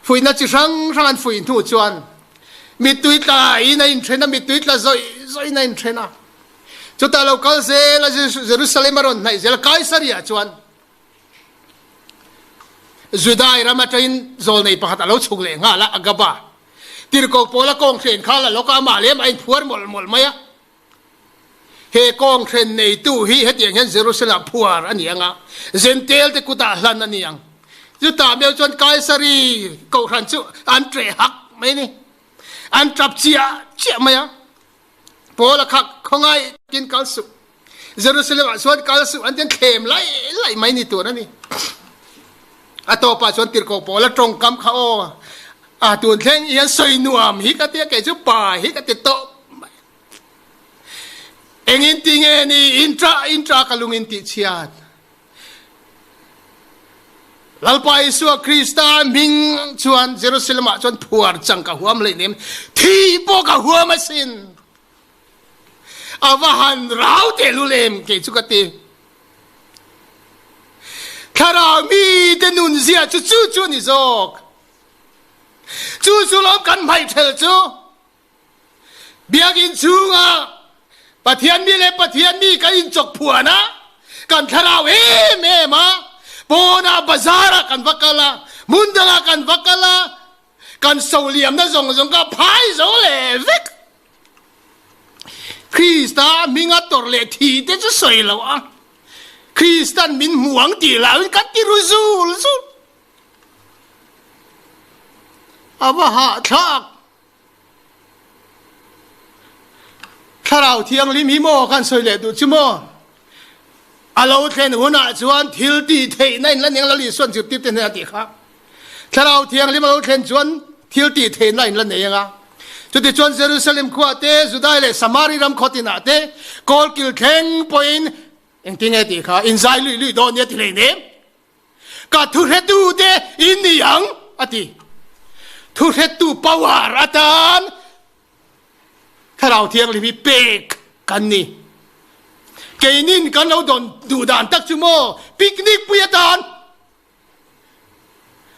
Fuihna chi hrang hrang an fuih hnu chuan mittui tla in a inthen a, mittui tla zawih zawih in a inthen a. Chutah lo kal zel a Jerusalem a rawn hnaih zel a, Kaisaria chuan Judai ram atangin zawlnei pakhat a lo chhuk leh nghal a, Agaba. Tirhkoh pawl a kawng hren kha la lawk a, amah lem a inphuar mawlh mawlh mai a. He kawng hren neitu hi hetiang hian Jerusalem ah phuar a ni ang a, Jentail te kutah hlan a ni ang. Chutah meuh chuan Kaisari kohhran chu an ṭeh hak mai a ni. An ṭap chiah chiah mai a. Paul a khak khawngaih takin kal suh. Jerusalem ah chuan kal suh an ti an thlem laih laih mai ni tur a ni. A tawpah chuan tirhkoh pawl a tawngkam kha aw a tun thleng hian sawi nuam hi ka tia kei chu pa hi ka ti tawh mai. Engin ti nge ni intra intra ka lung in tih chhiat. Lalpa Isua Krista hming chuan Jerusalem ah chuan phuar chang ka huam hleinem thi pawh ka huam asin. A va han rau tehlul em kei chu ka ti. Thlarau mite nunzia chu chu chu a ni zawk. Chu chu lawm kan hmaihṭhel chu. Biakinn chungah Pathian mi le Pathian mi kan inchawk phuan a, kan thlarau em em a, pawnah bazar ah kan va kal a, hmun dangah kan va kal a, kan soliamna zawng zawng kha phai zo leh vek. Krista hminga tawrh leh thi te chu sawi lo a, Kristan min hmu ang tih lauin kan ti ru zul zul. A va hahthlak. Thlarau Thianghlim hi maw kan sawi leh duh chu maw? A lo thlen hunah chuan thil tih theihna in la ning Lal Isuan zirtirte hnenah a tih kha. Thlarau Thianghlim a lo thlen chuan thil tih theihna in la nei anga. Chutichuan Jerusalem khuah te, Judai leh Samari ram khaw tinah te, kawlkil thleng pawhin engtinge tih kha inzai luih luih dawn nia ti hleinem. Ka thuhretute in ni ang, a ti. Thuhretu power atan Thlarau Thianghlim hi pek kan ni. Keinin kan lo dawn duh dan tak chu maw, picnic pui atan,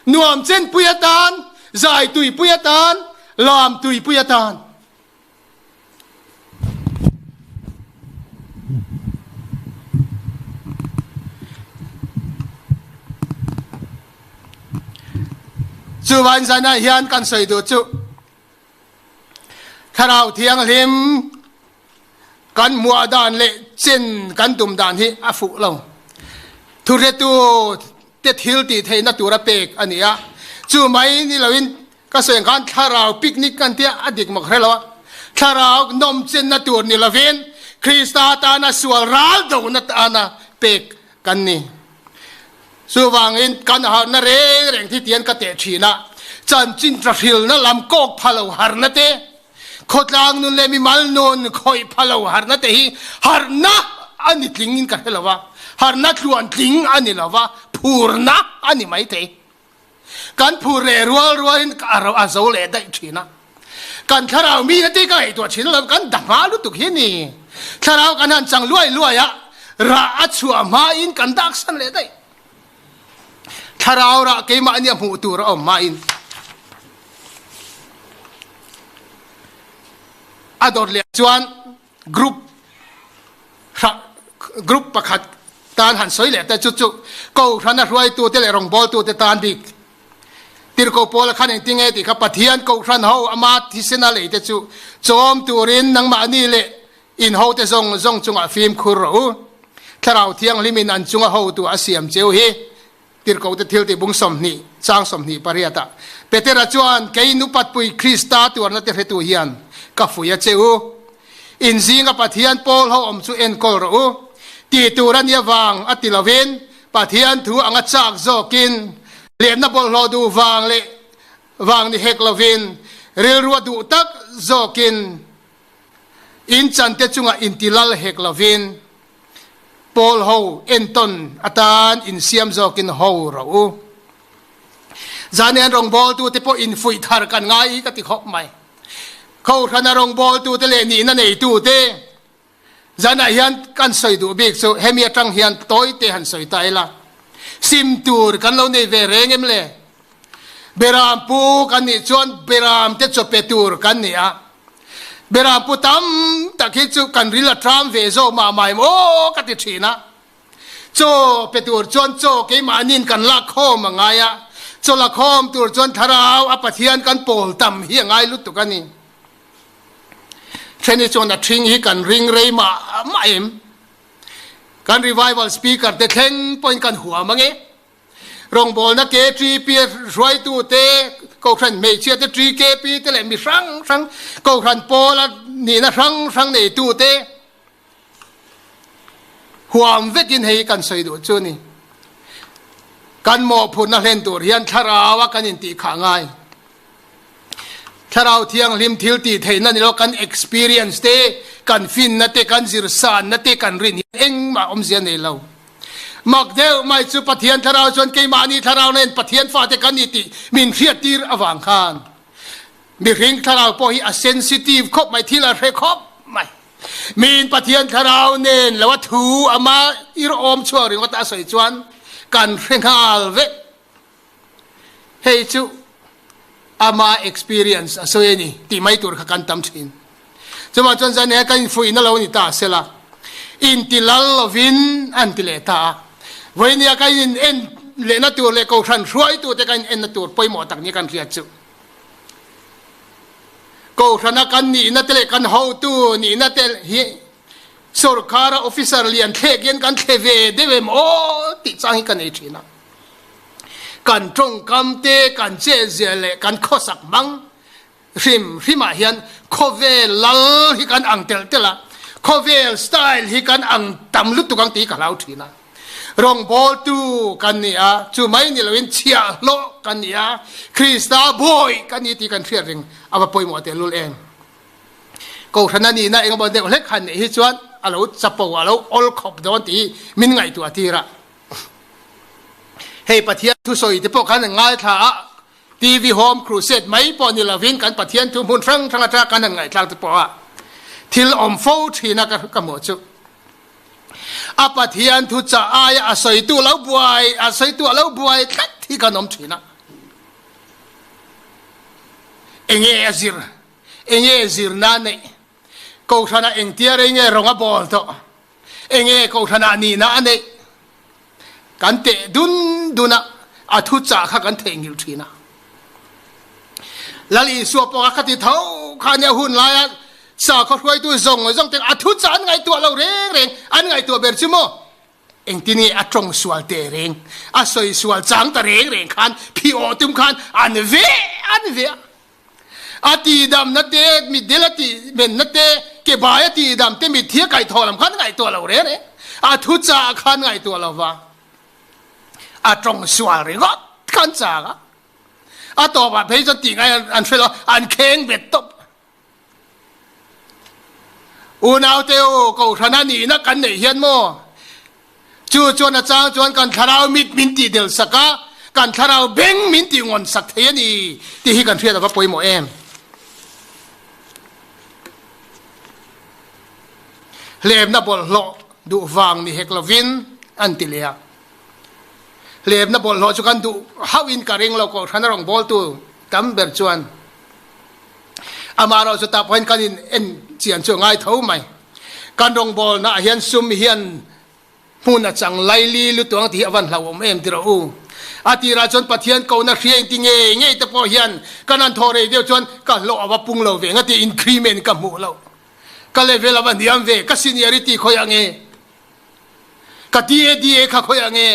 nuam chen pui atan, zai tui pui atan, lam tui pui atan. Chuvain zanah hian kan sawi duh chu Thlarau Thianghlim kan hmuah dan leh chen kan tum dan hi a fuh lo. Thuhretu te thil tih theihna tura pek a ni a, chu mai ni loin Ka sawi ang khan thlarau picnic kan tia a dik mak hre lo a, thlarau nawmchenna tur ni lovin Krista tana sual ral dona tana pek kan ni. Chuvangin kan harhna reng reng thi tian ka teh thin a, chanchin ṭahrilna lam kawk pha lo harhna te, khawtlang nun leh mimal nun khawih pha lo harhna te hi harhna a ni tlingin ka hre lo a, harhna tluan tling a ni lo va, phurna a ni maithei. Kan phur leh rual rualin a zo leh daih thin a. Kan thlarau mi na tih ka ngaihtuah thin lo, kan da hma lutuk hi ni. Thlarau kan han chang luai luai a, rah a chhuah hmain kan daksan leh daih. Thlarau rah keimahni a hmuh tur a awm hmain a dawt leh chuan Group hrang group pakhat tan han sawi leh ta chu chu Kohhrana hruaitute leh rawngbawltute tan bik Tirhkoh Paula khan engtin nge tih kha Pathian Kohhran ho ama thisena lei te chu chawm turin nangmahni leh in hote zawng zawng chungah fimkhur rawh u. Thlarau Thianghlimin an chunga hotu a siam cheu hi Tirhkohte thil tih bung 20, chang 28 ah Petera chuan, Kei nupatpui Krista tuarna te hretu hian ka fui a che u. In zinga Pathian pawl ho awm chu enkawl rawh u. Ti tur a nia vang a ti lovin, Pathian thu anga chak zawkin, lianna bawlhhlawh duh vang leh vang ni hek lovin, rilrua duh tak zawkin, in chante chungah intilal hek lovin, Pawl ho entawn atan insiam zawkin ho rawh u. Zanian rawngbawltute pawh infuih thar kan ngai hi ka ti khawp mai. Kohhrana rawngbawltute leh nihna neitute zanah hian kan sawi duh bik chu hemi atang hian tawite han sawi ta ila. Sim tur kan lo nei ve reng em le? Beram pu kan nih chuan beram te chaw pe tur kan ni a. Beram pu tam tak hi chu kan ril a tram ve zawk mah mah em aw ka ti thin a. Chaw pe tur chuan chaw keimahniin kan lak khawm a ngai a, chaw la khawm tur chuan thlarau a Pathian kan pawl tam hi a ngai lutuk a ni. Then hi chuan a thing hi kan ring rei mah mah em. Kan revival speaker te thleng pawhin kan huam ange. Rawngbawlna KTP hruaitute, Kohhran hmeichhiate TKP te leh mi hrang hrang, Kohhran pawla nihna hrang hrang neitute. Huam vekin hei kan sawi duh chu ni. Kan mawhphurhna hlen tur hian thlarau a kan intih khah ngai. Thlarau thianghlim thil tih theihna ni lo kan experience te, kan finna te, kan zirsanna te kan rin hian engmah awmzia nei lo. Mak deuh mai chu Pathian thlarau chuan keimahni thlarau nen Pathian fate kan ni tih min hriattir avang khan mihring thlarau pawh hi a sensitive khawp mai, thil a hre khawp mai. Miin Pathian thlarau nen lo a thu ama ir awm chhuak ringawt a sawi chuan kan hre nghal vek. Hei chu ama experience a sawi a ni tih mai tur kha kan tam thin. Chuvang chuan zan he kan infuihna lo ni ta sela, inti lal lovin an ti leh ta a. Vawinia kan in en lehna tur leh kohhran hruaitute kan in enna tur pawimawh tak ni kan hriat chu. Kohhrana kan nihna te leh kan hotu nihna te hi sorkara officer lian thlek hian kan thle ve deuh em aw tih chang hi ka nei thin a. Kan tawngkam te, kan chetziah leh kan khawsak hmang hrim hrimah hian khawvel lal hi kan ang telh telh a, khawvel style hi kan ang tam lutuk ang tih hi ka hlau thin a. Rawngbawltu kan ni a, chu mai ni loin chhiahhlawh kan ni a, Krista bawi kan ni tih kan hriat reng a va pawimawh tehlul em. Kohhran a nihna engemaw deuh hlek han neih hi chuan a lo chapo, a lo awl khawp dawn tih hi min ngaihtuah tir a. Hei Pathian thusawi te pawh khan an ngaithla a, TV Home Crusade mai pawh ni lovin kan Pathian thu hmun hrang hrang atanga kan han ngaihthlak te pawh a thil awm fo thin a ka hmuh chu. A Pathian thu chah aia a sawitu lo buai, a sawitu a lo buai tlat hi kan awm thin a. Enge a zir, enge zirna neih, Kohhranah engtia rei nge rawng a bawl tawh? Enge Kohhranah nihna a neih? Kan teh dun dun a, a thuchah kha kan theihnghilh thin a. Lal Isua pawh kha khati tho kha nia hun laia sakhaw hruaitu zawng zawng te a thuchah an ngaihtuah lo reng reng, an ngaihtuah ber chu maw? Engtin nge a tawng sual teh reng, a sawi sual chang ta reng reng khan phi awh tum khan an ve an ve a. A tihdamna te, mitdel a tihmenna te, kebai a tihdam te, mitthi a kaihthawh lam khan ngaihtuah lo reng reng. A thuchah khan ngaihtuah lo va, a tawng sual ringawt khan chang a. A tawpah phei chuan tih ngai an hre lo, an kheng bet tawp. Unaute u, Kohhrana nihna kan neih hian maw? Chu chuan a chang chuan kan thlarau mit min tih del sak a, kan thlarau beng min tih ngawn sak thei a ni tih hi kan hriat a va pawimawh em. Hlemna bawlhhlawh duh vang ni hek lovin an ti leh a. Hlemna bawlhhlawh chu kan duh hauhin ka ring lo, Kohhrana rawngbawltu tam ber chuan. Amaherawhchu tah pawhin kan in en chian chu a ngai tho mai. Kan rawngbawlna ah hian sum hian hmun a chang laili lutuk ang tih hi a van hlauhawm em ti rawh u. A tirah chuan Pathian kohna hria inti ngei ngei te pawh hian kan han thaw rei deuh chuan ka hlawh a va pung lo ve ngati increment ka hmuh loh. Ka level a va hniam ve, ka seniority khawiah nge? Ka DADA kha khawiah nge?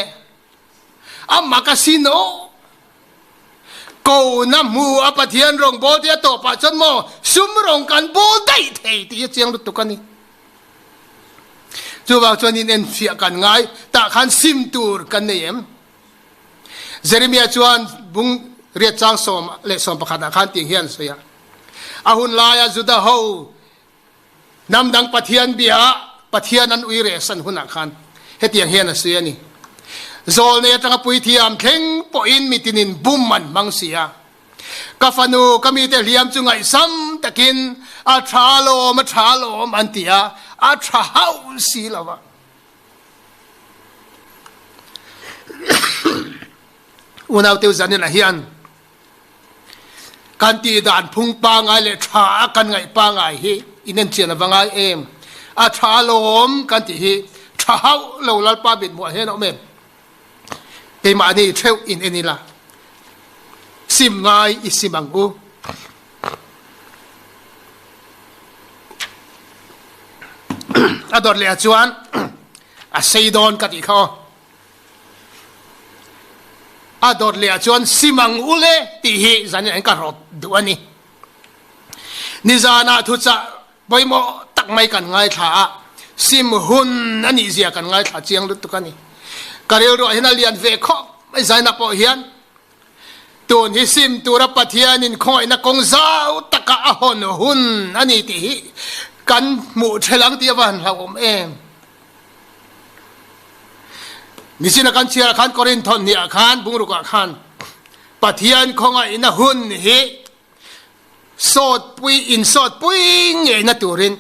Amah ka sin aw. Kona hmu a Pathian rawngbawl te a tawpah chuan maw sum rawng kan bawl daih thei tih hi a chiang lutuk a ni. Chuvang chuan in enfiah kan ngai tah khan sim tur kan nei em? Jeremiah chuan bung riat chang 11 ah khan tiang hian a sawi a, A hun laia Juda ho Hnam dang Pathian bia ah Pathian an ui reh san hunah khan hetiang hian a sawi a ni, Zawlnei atanga puithiam thleng pawhin mitinin bum an hmang si a. Ka fanu, ka mite hliam chu ngaihsam takin a tha alawm, a tha alawm an ti a, a tha hauh si lo va. Unauteu zaninah hian Kan tih dan phung pangai leh tha a kan ngaih pangai hi in en chian a va ngai em? A tha alawm kan tih hi tha hauh lo Lalpa mithmuah hian a awm em? Keimahni theuh in en ila, sim ngai i sim ang u. A dawt leh ah chuan a sei dawn ka tih kha aw. A dawt leh ah chuan Simang ule tih hi zanin an ka rawt duh a ni. Nizanah thuchah pawimawh tak mai kan ngaithla a. Sim hun a nih zia kan ngaithla chiang lutuk a ni. Ka rilruah hian a lian ve khawp mai zaina pawh hian tun hi sim tura Pathianin khawngaihna kawng zau taka a hawn hun a ni tih hi kan hmuh ṭhel ang tih a va han hlauhawm em. Nichina kan chhiarah khan Korinth thawhhniah khan bungrukah khan Pathian khawngaihna hun hi sawtpui insawtpui ngeina turin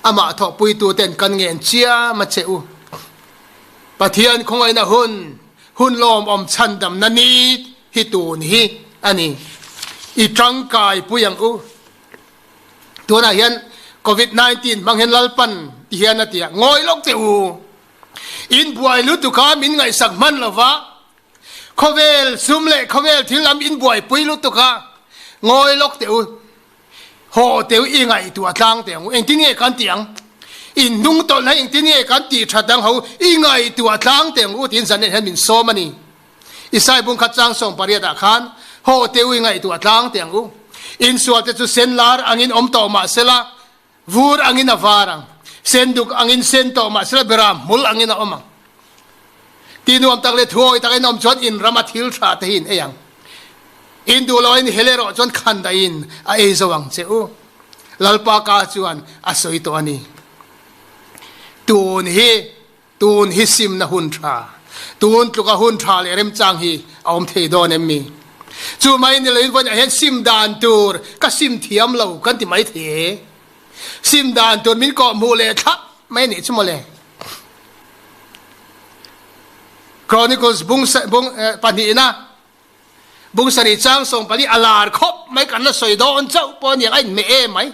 amah thawhpuituten kan ngen chiam a che u. Pathian khawngaihna hun, hun lawmawm chhandamna ni hi tun hi a ni. I tangkaipui ang u. Tunah hian Covid 19 hmang hian Lalpan ti hian a ti a, Ngawi lawk che u. In buai lutuk a, min ngaihsak hman lo va, khawvel sum leh khawvel thil lam in buaipui lutuk a, ngawi lawk teh u. Haw teh u, i ngaihtuah tlang teh ang u. Engtin nge kan tih ang? In hnung tawlh na engtin nge kan tih that ang ho? I ngaihtuah tlang teh ang u tiin Janet hian min sawm a ni. Isai bung khat chang sawm pariat ah khan haw teh u i ngaihtuah tlang teh ang u. Insual te chu sen lar angin awm tawh mah sela, vur angin a var ang. Sen duk angin sen tawh mah sela, beram hmul angin a awm ang. Ti nuam tak leh thuawi takin awm chuan in rama thil tha te hi in ei ang. In duh lo a in hel erawh chuan khan dahin a ei zo ang che u. Lalpa ka chuan a sawi tawh a ni. Tun hi Tun hi simna hun tha, tun tluka hun tha leh remchang hi a awm thei dawn em mi? Chu mai ni loin vawiinah hian sim dan tur ka sim thiam lo kan ti mai thei e. Sim dan tur min kawh hmuh leh thlap mai anih chu mawle. Chronicles bung bung pahnihna bung sarih chang 14 a lar khawp mai kan la sawi dawn chauh pawh aniang a inhmeh em mai.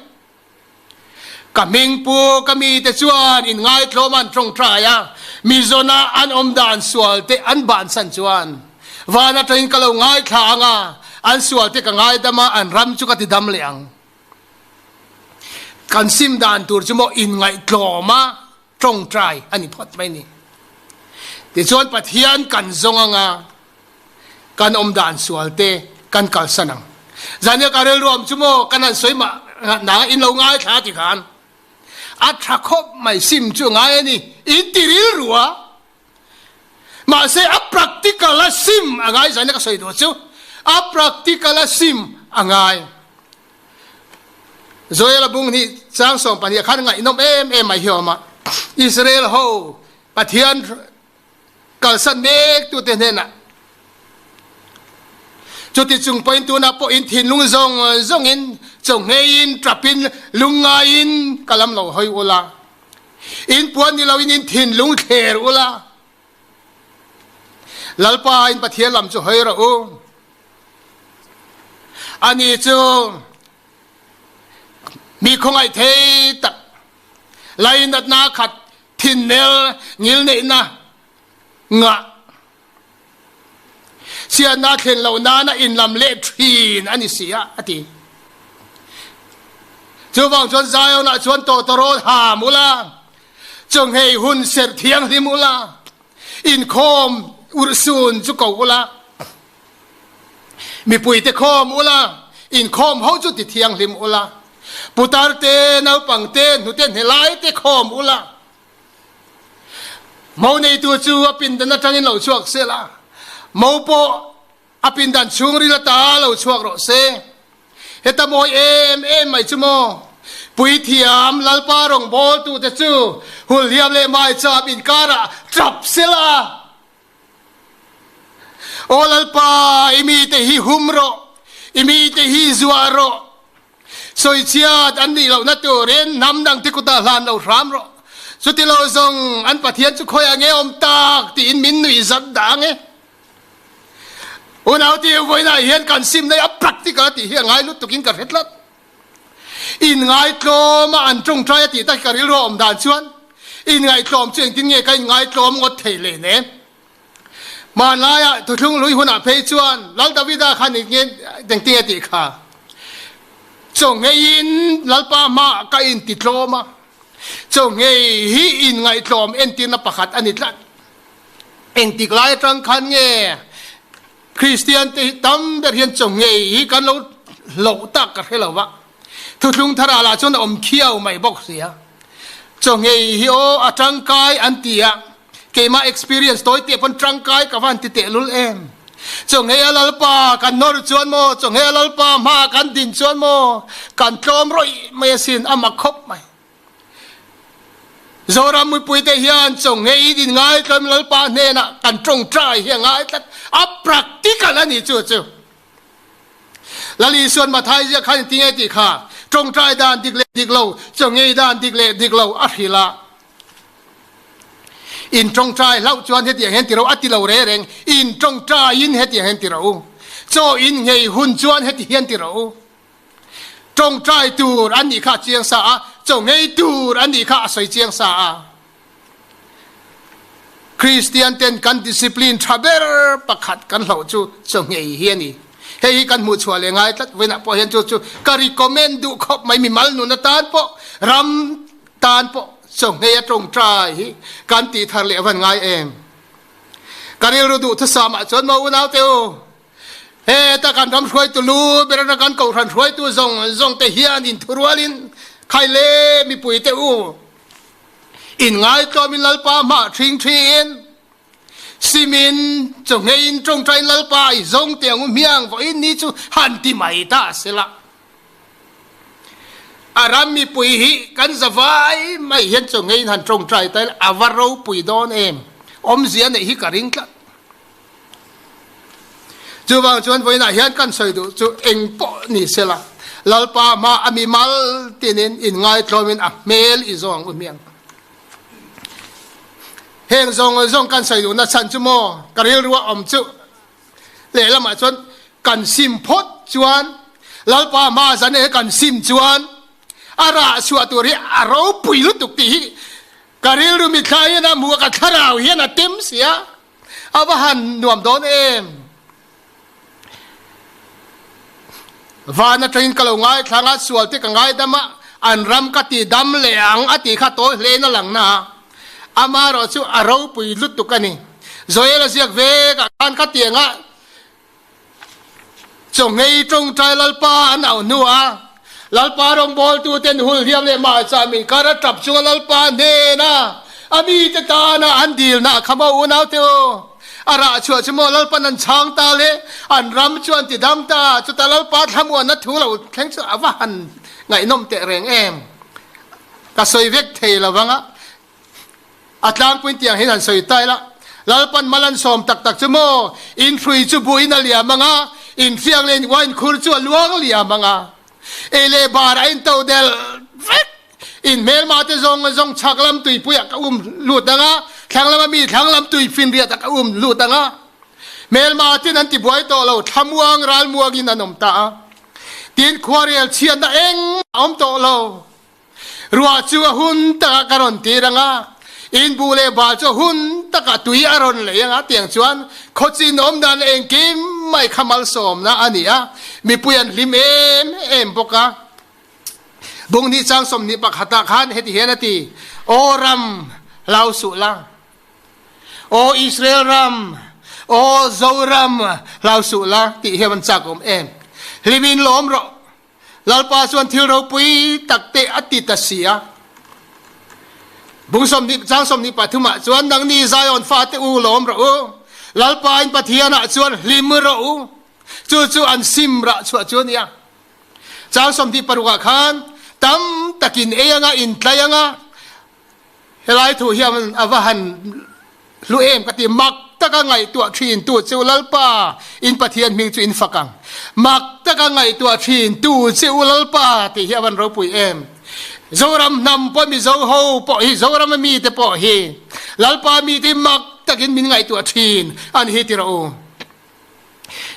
Ka hming pu ka mite chuan inngaitlawm an tawngtai a, Mizona an awm dan sualte an bansan chuan van atangin ka lo ngaithla ang a, an sualte ka ngaidam a, an ram chu ka ti dam leh ang. Kan sim dan tur chu maw inngaihtlawma tawngtai a ni phawt mai ni. Tichuan Pathian kan zawng ang a, kan awm dan sual te kan kalsan ang. Zania ka rilruam chu maw kan han sawi mah nang in lo ngaithla ti khan a tha khawp mai sim chu ngai a ni in ti rilru a mahse a practical a sim a ngai zania ka sawi duh chu a practical a sim a ngai Joel bung hi chang 12 khan ngaihnawm em em mai hi awm a Israel ho Pathian kalsan mek tute hnenah chuti chung pawhin tunah pawh in thinlung zawng zawngin chawngheiin tapin lungngaiin ka lam lo hawi ula in puan ni loin in thinlung thler ula Lalpa in Pathian lam chu hawi rawh u ani chu mi khawngaih thei tak lainatna khat Thinnel ngilneihna ngah siatna thlen loh nana inlam leh thin a ni si a, a ti. Chuvang chuan Zion-ah chuan tawtawrawl ham ula, chawnghei hun serh thianghlim ula, inkhawm urhsun chu ko ula, Mipuite khawm ula, inkhawm ho chu ti thianghlim ula, putar te, naupang te, hnute hnelai te khawm ula. Mo neitu chu a pindan atangin lo chhuak se la, mo pawh a pindan chhungril ata lo chhuak rawh se. Heta mawi em em mai chu maw? Puithiam Lalpa rawngbawltute chu hulhliam leh maicham inkarah tap se la. Aw Lalpa, i mite hi hum rawh, i mite hi zuah rawh. Sawichhiat an nih lohna turin hnam dangte kutah hlan lo hram rawh. Chutilo zawng an Pathian chu khawiah nge awm tak tiin min nuih zat dah ang e. Unau ti vawiinah hian kan sim nei a practical a tih hi a ngai lutukin ka hre tlat. Inngaitlawm a an tawngtai a tih tak hi ka rilru a awm dan chuan inngaitlawm chu engtin nge ka inngaitlawm ngawt thei leh ne? Hmanlaiah thuthlung lui hunah phei chuan Lal Davida khan engtin nge tih kha chawngheiin Lalpa hmaah ka intitlawm a, chawnghei hi inngaitlawm entirna pakhat a ni tlat. Engtik lai atang khan nge Kristian te hi tam ber hian chawnghei hi kan lo hloh tak ka hre lo va, thuthlung thar ah lah chuan a awm khiau mai bawk sia. Chaw nghei hi aw a tangkai an ti a, keimah experience tawi teh pawn tangkai ka van ti tehlul em. Chaw nghei a Lalpa kan nawr chuan maw, chaw nghei a Lalpa hma kan din chuan maw, kan tlawm rawih mai asin, a mak khawp mai. Zoram mipuite hian chaw nghei din ngaitlawm Lalpa hnenah kan tawngtai hi a ngai tlat, a practical a ni chu chu. Lal Isuan Mathai ziak khan in ti nge tih kha tawngtai dan dik leh dik lo, chaw nghei dan dik leh dik lo a hrilh a. In tawngtai hlauh chuan hetiang hian ti ro a ti lo re reng, in tawngtaiin hetiang hian ti ro u. Chaw in nghei hun chuan heti hian ti ro u. Tawngtai tur an nih kha a chiang sa a, chaw nghei tur an nih kha a sawi chiang sa a. Kristian ten kan discipline tha ber pakhat kan hloh chu chaw nghei hi a ni. Hei hi kan hmuh chhuah leh ngai tlat vawiinah pawh hian chu chu ka recommend duh khawp mai mimal nun atan pawh ram tan pawh chaw nghei a tawngtai hi kan tih thar leh a van ngai em. Ka rilru duh thusam ah chuan maw unau te u, Heta kan ram hruaitu lu ber atang kan kohhran hruaitu zawng zawng te hian inthurualin khai le mipui te u inngaitluamin Lalpa hmah ṭhing ṭhiin simin chawhngeiin ṭawngṭaiin Lalpa i zawng te ang u hmiang vawiin ni chu han ti mai ta sela. A ram mipui hi kan zavai mai hian chawhngeiin han ṭawngṭai ta ila a va ropui dawn em? Awmzia neih hi ka ring tlat. Chuvang chuan vawiinah hian kan sawi duh chu eng pawh ni sela, Lalpa hma a mi mal tinin inngaitlawmin a hmel i zawng u hmiang. Heng zawng zawng kan sawi duhna chhan chu maw ka rilrua awm chu lehlamah chuan kan sim phawt chuan Lalpa hma zan e kan sim chuan a rah chhuah tur hi a ropui lutuk tih hi ka rilru mitthla hian a hmu a, ka thlarau hian a tem si a. A va han nuam dawn em? Van atangin ka lo ngaithlang a, sual te ka ngaidam a, an ram ka ti dam leh ang a tih kha tawi hlein a lang na a. Amaherawh chu a ropui lutuk a ni. Joel a ziak vek ah khan khatiang ah Chawnghei tawngtai Lalpa an auh hnu a, Lalpa rawngbawltuten hul hliam leh mahchah min kar a tap chunga Lalpa hnena a mite tana an dilna a kham a, Unaute u, a rah chhuah chu maw Lalpan an chhang ta le, an ram chu an tidam ta, chutah Lalpa thlamuanna thu lo thleng chu a va han ngaihnawm teh reng em? Ka sawi vek thei lo vang a. A tlangpuiin tiang hian han sawi ta ila, Lalpan mal an sawm tak tak chu maw, in hrui chu buin a liam ang a, in hriak leh in wine khur chu a luang liam ang a, ei leh bar a in to del vek, in hmelma te zawng zawng chhak lam tuipuiah ka um lut ang a, thlang lama mi thlang lam tui finriatah ka um lut ang a, hmelma ten an tibuai tawh lo, thlamuang ralmuangin an awm ta a, tin khuarel chhiatna engmah a awm tawh lo. Ruah chu a hun takah ka rawn tir ang a, in buh leh bal chu a hun takah tui a rawn lei ang a, tiang chuan khawchin awm dan leh engkim mai kha malsawmna a ni a, mipui an hlim em em bawk a. Bunghnih chang 21 ah khan heti hian a ti, Aw ram, hlau suh la. Aw Israel ram, aw Zoram, hlau suh la, tih hian an chak awm em. Hlimin lawm rawh. Lalpa chuan thil ropui tak te a ti ta si a. Bung 20 chang 23 ah chuan nangni Zion fate u lawm rawh u, Lalpa in Pathian ah chuan hlim rawh u. Chu chu an sim rah chhuah chu a ni a. Chang 26 ah khan tam takin ei anga in tlai anga Helai thu hian a va han hlu em ka ti, mak taka ngaihtuah thin tu che u Lalpa, in Pathian hming chu in fak ang. Mak taka ngaihtuah thin tu che u Lalpa tih hi a van ropui em. Zoram hnam pawh Mizo ho pawh hi, Zoram a mite pawh hi Lalpa mite hi mak takin min ngaihtuah thin a ni hi ti rawh u.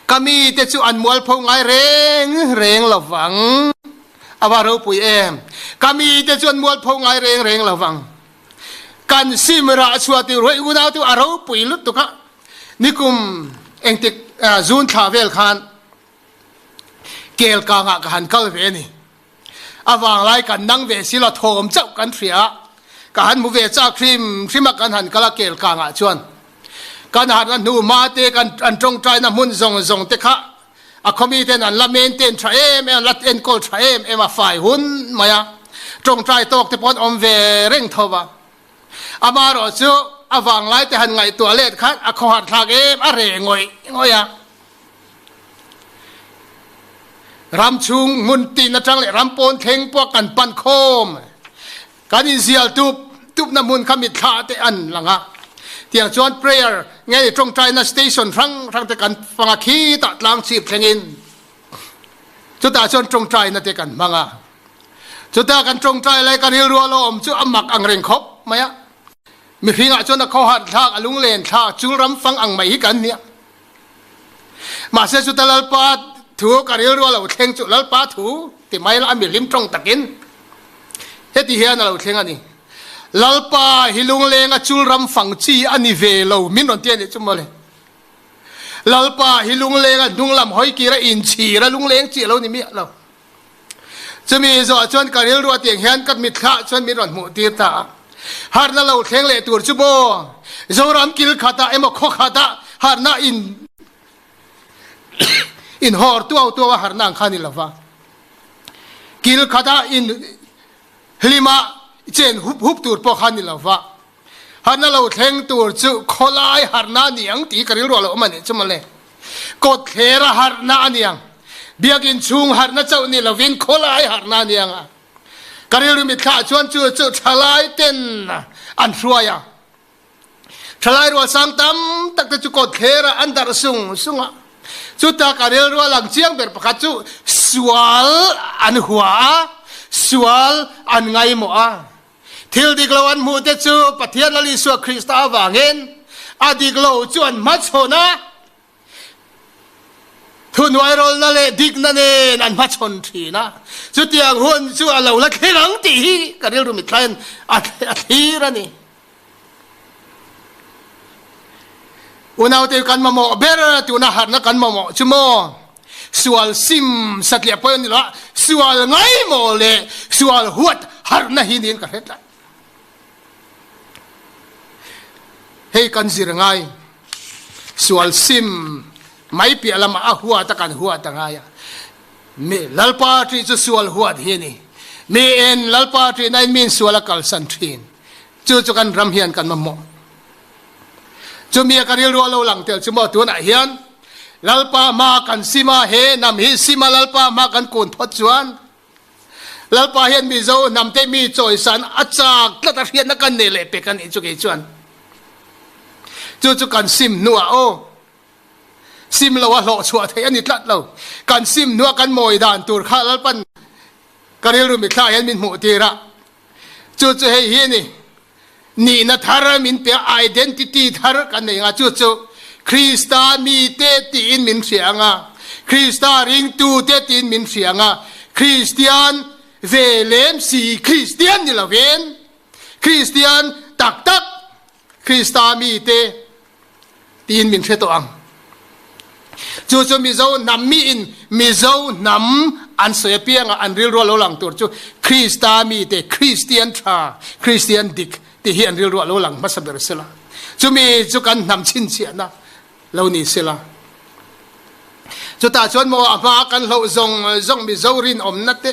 Ka mite chu an mualpho ngai reng reng lo vang. A va ropui em! Ka mite chu an mualpho ngai reng reng lo vang. Kan sim rah chhuah tur huai unau chu a ropui lutuk a. Nikum engtik June thla vel khan Kelkangah ka han kal ve a ni. A vanglai kan nang ve si lo, thawm chauh kan hria a, ka han hmu ve chak hrim hrim a, kan han kal a Kelkangah chuan kan harhna hnu hma te, kan an tawngtaina hmun zawng zawng te kha a khawmi ten an la maintain tha em em, an la enkawl tha em em a, fai hun mai a. Tawngtai tawk te pawh an awm ve reng tho va. Amaherawh chu a vanglai te han ngaihtuah let khan a khawhar thlak em a reh ngawih ngawih a. Ram chhung hmun tin atang leh ram pawn thleng pawh kan pan khawm. Kan inzial tup tupna hmun kha mitthla te an lang a. Tiang chuan prayer nge ni tawngtaina station hrang hrang te kan fang a khitah tlang chhip thlengin chutah chuan tawngtaina te kan hmang a. Chutah kan tawngtai lai ka rilru a lo awm chu a mak ang reng khawp mai a. Mihringah chuan a khawhar thlak, a lunglen thlak, chul ram fang ang mai hi kan nia. Mahse chuta Lalpa thu ka rilru a lo thleng chu Lalpa thu ti mai la a mihlim tawng takin heti hian a lo thleng a ni. Lalpa hi lunglenga chul ram fang chi a ni ve lo min rawn ti a nih chu mawle. Lalpa hi lunglenga hnunglam hawi kira inchhira lungleng chi a lo ni miah lo. Chumi zawh chuan ka rilru a tiang hian ka mitthla chuan min rawn hmuh tir ta a. Harhna lo thleng leh tur chu maw Zoram kil khatah emaw khaw khatah harhna in in hawr tuau tuau a harhna ang kha ni lova. Kil khatah in hlima chen hup hup tur pawh kha ni lova. Harhna lo thleng tur chu khawlai harhna a ni ang tih hi ka rilru a lo awm a nih chu mawle. Kawtthlera harhna a ni ang. Biakinn chhung harhna chauh ni lovin khawlai harhna a ni ang a. Ka rilru mitthlah chuan chu chu thalai ten an hruai a. Thalai rual sang tam tak te chu kawtthlera an darh sung sung a. Chuta ka rilru a lang chiang ber pakhat chu sual an hua a, sual an ngaimawh a. Thil dik lo an hmuh te chu Pathian Lal Isua Krista avangin a dik lo chu an hmachhawn a, thuhnuairawlna leh dikna nen an hmachhawn thin a. Chutiang hun chu a lo la thleng ang tih hi ka rilru mithlain a thlir a ni. Unaute kan mamawh ber tuna harhna kan mamawh chu maw? Sual sim satliah pawh a ni lo a, sual ngaimawh leh sual huat harhna hi niin ka hre tlat. Hei kan zir ngai, sual sim mai piah lamah a huat a kan huat a ngai a. Mi Lalpa ṭih chu sual huat hi a ni. Mi en Lalpa ṭihnain miin sual a kalsan ṭhin. Chu chu kan ram hian kan mamawh. Chumi a ka rilru a lo lang tel chu maw tunah hian Lalpa hma kan sim a, he hnam hi sim a Lalpa hma kan kun phawt chuan Lalpa hian Mizo hnam te mi chawisan a chak tlat a hriatna kan nei leh pek a nih chu kei chuan chu chu kan sim hnuah aw sim lo a hlawh chhuah theih a ni tlat lo kan sim hnuah kan mawi dan tur kha Lalpan ka rilru mithla hian min hmuh tir a Chu chu hei hi a ni, nihna thar min pe a, identity thar kan nei anga, chu chu Krista mite tiin min hria anga, Krista ringtute tiin min hria anga, Kristian ve lem si Kristian ni lovin, Kristian tak tak Krista mite tiin min hre tawh ang. Chu chu Mizo hnam miin Mizo hnam an sawi apianga an rilru a lo lang tur chu Krista mite, Kristian tha, Kristian dik tih hi an rilru a lo lang hmasa ber sela. Chumi chu kan hnam chhinchhiahna lo ni sela. Chutah chuan maw a hma kan hloh zawng zawng Mizo rinawmna te,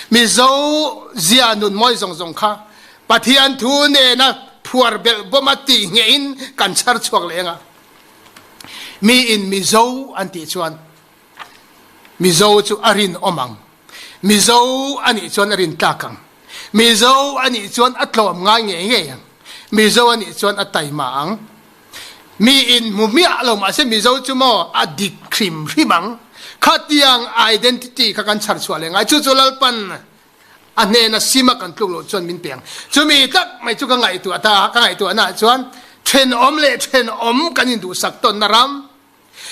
Mizo zia nun mawi zawng zawng kha Pathian thu nena phuar belh bawm a tih ngeihin kan chhar chhuak leh ang a. Miin Mizo an tih chuan Mizo chu a rinawm ang. Mizo a nih chuan a rintlak ang. Mizo a nih chuan a tlawm ngai ngei ngei ang. Mizo a nih chuan a taima ang. Mi in hmu miah lo mahse Mizo chu maw a dik hrim hrim ang. Khatiang identity kha kan chhar chhuah leh ngai. Chu chu Lalpan a hnena sim a kan tluk loh chuan min pe ang. Chumi tak mai chu ka ngaihtuah ta a, ka ngaihtuahna ah chuan thenawm leh thenawm kan induhsak tawnna ram,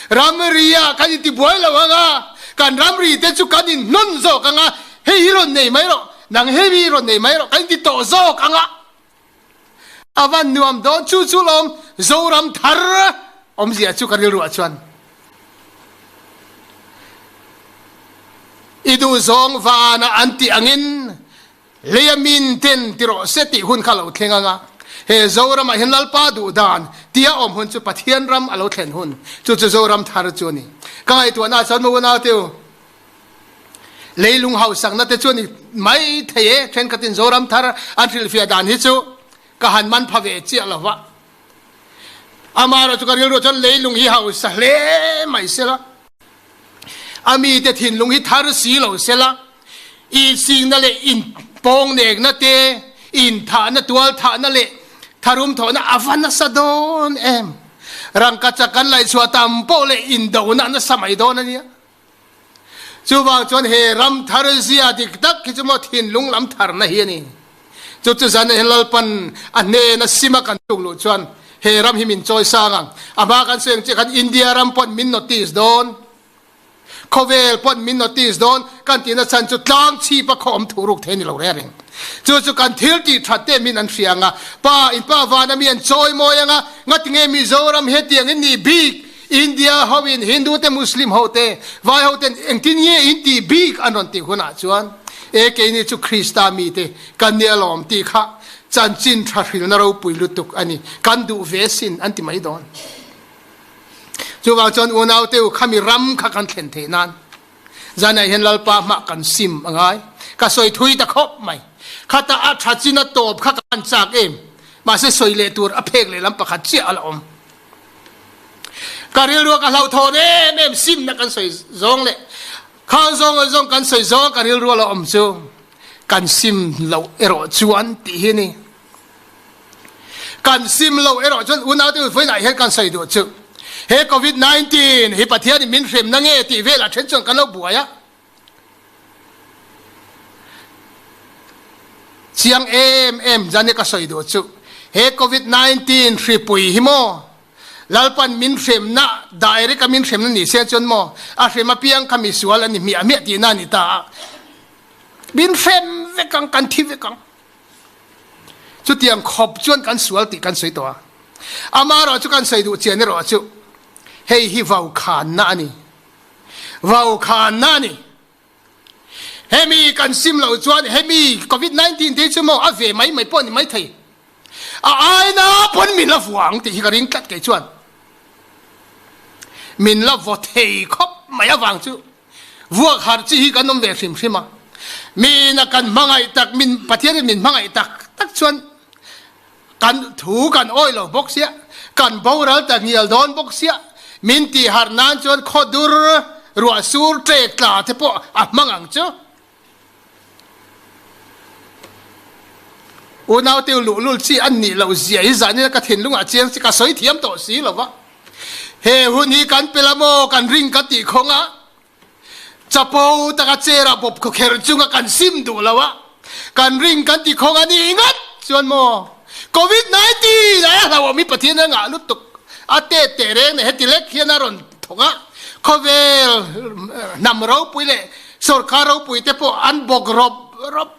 ramri ah kan intibuai lo ang a, kan ramri te chu kan inhnawn zawk ang a, hei hi rawn nei mai rawh, nang hei hi rawn nei mai rawh kan inti tawh zawk ang a. A van nuam dawn chu chu lawm Zoram thar awmzia chu ka rilruah chuan i duhzawng vana an tih angin leia min ten ti rawh se tih hun kha lo thleng anga he Zoramah hian Lalpa duh dan tia awm hun chu Pathian ram a lo thlen hun chu chu Zoram thar chu a ni. Ka ngaihtuahna chuan mu unau teu. Leilung hausakna te chu a ni mai thei e, thenkhatin Zoram thar an hrilhfiah dan hi chu ka han man pha ve chiah lo va. Amaherawh chu ka rilruah chuan leilung hi hausa hle mai sela, a mite thinlung hi thar si lo sela, insingna leh inpawngnekna te, inthahna, tualthahna leh tharum thawhna a va nasa dawn em? Rangkachak kan laihchhuah tam pawh leh indona a nasa mai dawn a nia. Chuvang chuan he ram thar zia dik tak hi chu maw thinlung lam tharna hi a ni. Chu chu zan hian Lalpan a hnena sim a kan tuk luh chuan he ram hi min chawi sang ang. A hma kan sawi ang chiah khan India ram pawn min notice dawn, khawvel pawn min notice dawn kan tihna chhan chu tlang chhip a khaw awm thu ruk thei a ni lo reng reng. Chu chu kan thil tih that te min an hria ang a, Pa in Pa vana mi an chawi mawi ang a, ngatinge Mizoram hetiang in nih bik India ho in Hindu te Muslim ho te Vai ho ten engtin nge in tih bik an rawn tih hunah chuan e keini chu Krista mi te kan nia lawm tih kha chanchin tha hrilna ropui lutuk a ni kan duh ve sin an ti mai dawn. Chuvang chuan unau te u khami ram kha kan thlen theih nan zanah hian Lalpa hmah kan sim a ngai. Ka sawi thui ta khawp mai. Khata a tha chin a tawp kha kan chak em mahse sawi leh tur a phek lehlam pakhat chiah a la awm. Ka rilrua ka hlauhthawn em em simna kan sawi zawng leh khang zawng leh zawng kan sawi zawng ka rilrua lo awm chu kan sim loh erawh chuan tih hi a ni. Kan sim loh erawh chuan unaute vawiinah hian kan sawi duh chu he Covid 19 hi Pathianin min hremna nge tih velah then chuan kan lo buai a. Chiang em em zan hi ka sawi duh chu he Covid 19 hripui hi maw Lalpan min hremna direct a min hremna ni se chuan maw a hrem apiang kha misual a ni hmiah hmiah tihna a ni ta a, min hrem vek ang kan thi vek ang. Chutiang khawp chuan kan sual tih kan sawi tawh a, amaherawh chu kan sawi duh chian erawh chu hei hi vaukhanna a ni. Vaukhanna a ni. Hemi kan sim loh chuan hemi Covid 19 te hi chu maw a ve mai mai pawh a ni mai thei. A aina pawn min la vuang tih hi ka ring tlat kei chuan. Min la vaw thei khawp mai avang chu vuak harh chi hi kan awm ve hrim hrim a. Mina kan hmangaih tak, min Pathianin min hmangaih tak tak chuan Kan thu kan awih lo bawk sia, kan boral ta hnial dawn bawk sia, min tih harh nan chuan khaw dur, ruah sur ṭek tla te pawh a hmang ang chu. Unaute luhlul chi an nih loh zia hi zanin a ka thinlungah chiang chi ka sawi thiam tawh si lo va. He hun hi kan pe la maw, kan ring ka tih khawng a. Chapo taka chair ah bawp khawkherh chunga kan sim duh lo a, kan ring kan ti khawng a nih ngat chuan maw Covid 19 ai a hlauhawm hi Pathian a ngah lutuk a tet teh reng nen heti lek hian a rawn thawk a, khawvel hnam ropui leh sorkar ropui te pawh an bawk rawp rawp,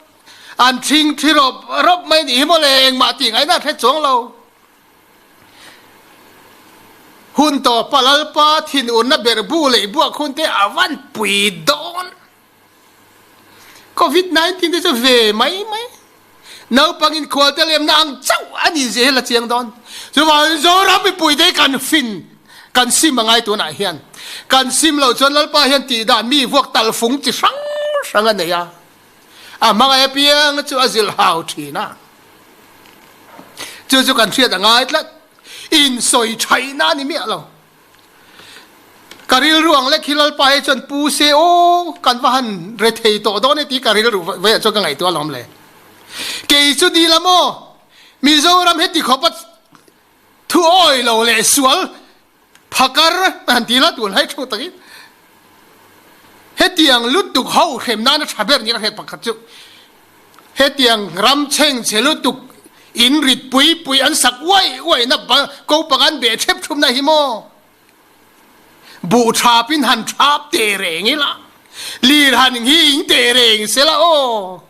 an thing thi rawp rawp mai nih hi mawle engmah tih ngaihna a hre chuang lo. Hun tawpa Lalpa thinurna berhbu leh buak hun te a van pui dawn. Covid 19 te chu ve mai mai. Naupang inkhual te lemna ang chauh a ni zia hi la chiang dawn. Chuvangin Zoram mipui te hi kan fin, kan sim a ngai tunah hian. Kan sim loh chuan Lalpa hian tihdan mi vuak talfung chi hrang hrang a nei a. A hmangaih apiang chu a zilh hau thin a. Chu chu kan hriat a ngai tlat. Insawi thaihna a ni miah lo. Ka rilru ang lek hi Lalpa hi chuan pu se aw kan va han re thei tawh dawn e tih ka rilru veiah chuan ka ngaihtuah alawm le. Kei chu dil a maw? Mizoram heti khawpa thu awi lo leh sual Phakar han ti la tunlai thu takin hetiang lutuk ho hrem nana tha ber ni ka hriat pakhat chu hetiang ram chheng chhe lutuk in rit pui pui an sak uai uai na ko pang an beh thep thum na hi maw buh thap in han thap te reng ila lir han hi ing te reng sela aw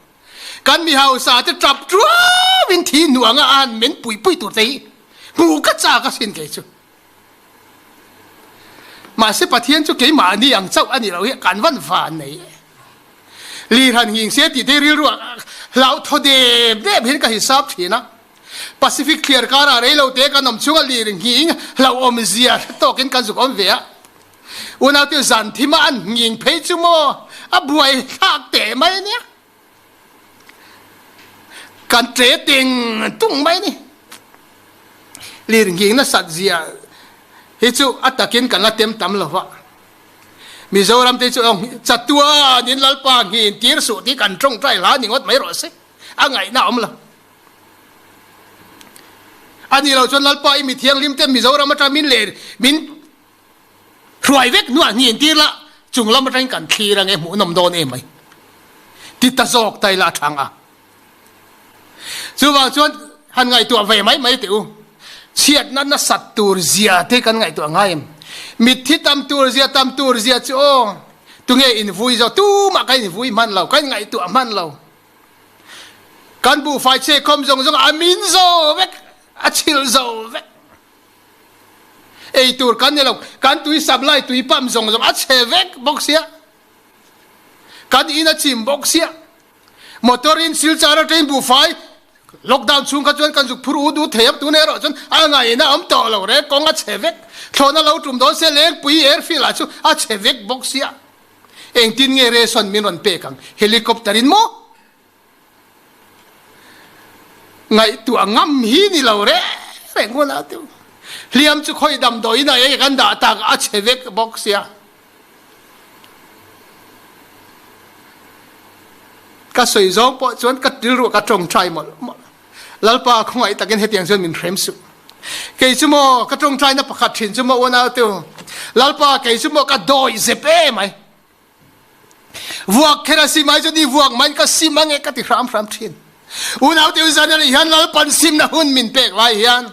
kan mi hausa te tap truau in thi hnuanga an men pui pui tur te hi hmuh ka chak asin kei chu. Mahse Pathian chu keimahni ang chauh a ni lo hi kan van van nei e. Lirhan nghing se tih te rilru ah hlauh thaw dep dep hian ka hisap thin a. Pacific thliar karah rei lo te kan awm chunga lir nghing hlauhawm zia hre tawkin kan zuk awm ve a. Unaute zan thima an nghing phei chu maw? A buaithlak teh mai ania. Kan ṭe teng tung mai ni. Lirnghing nasat zia hi chu a takin kan la tem tam lo va. Mizoram te chu chatuan in Lalpa nghin tir suh tih kan tawngtai hla ni ngawt mai rawh se. A ngaihna a awm lo. A nih loh chuan Lalpa i mi thianghlim te Mizoram atang min leh min hruai vek hnuah nghin tir la chung lam atangin kan thlir ange hmuhnawm dawn em mai. Ti ta zawk ta ila a thang a. Chuvang chuan han ngaihtuah ve mai mai teh u. Chhiatna nasat tur zia te kan ngaihtuah ngai em? Mitthi tam tur zia tam tur zia chu aw tunge invui zo tumah kan invui hman lo, kan ngaihtuah hman lo. Kan buhfai chhekhawm zawng zawng a min zo vek, a chhilh zo vek. Ei tur kan ni lo, kan tui supply tui pump zawng zawng a chhe vek bawk sia. Kan in a chim bawk sia. Motor in Silchar atangin buhfai lockdown chhung kha chuan kan zuk phur ut ut thei a, tunah erawh chuan a ngaihna a awm tawh lo reng, kawng a chhe vek. Thlawhna lo tum dawn se Lengpui airfield ah chu a chhe vek bawk sia. Engtin nge ration min rawn pek ang? Helicopter in maw? Ngaihtuah ngam hi ni lo reng reng hunah te hliam chu khawi damdawiin ah enge kan dah tak a chhe vek bawk sia. Ka sawi zawng pawh chuan ka rilruah ka tawngtai mawlh mawlh. Lalpa khawngaih takin hetiang chuan min hrem suh. Kei chu maw ka tawngtaina pakhat thin chu maw unau tu Lalpa kei chu maw ka dawi zep em ai. Vuak kher a sim ai chuan i vuak mai ka sim ange ka ti hram hram thin. Unau te zan ah hian Lalpan simna hun min pek lai hian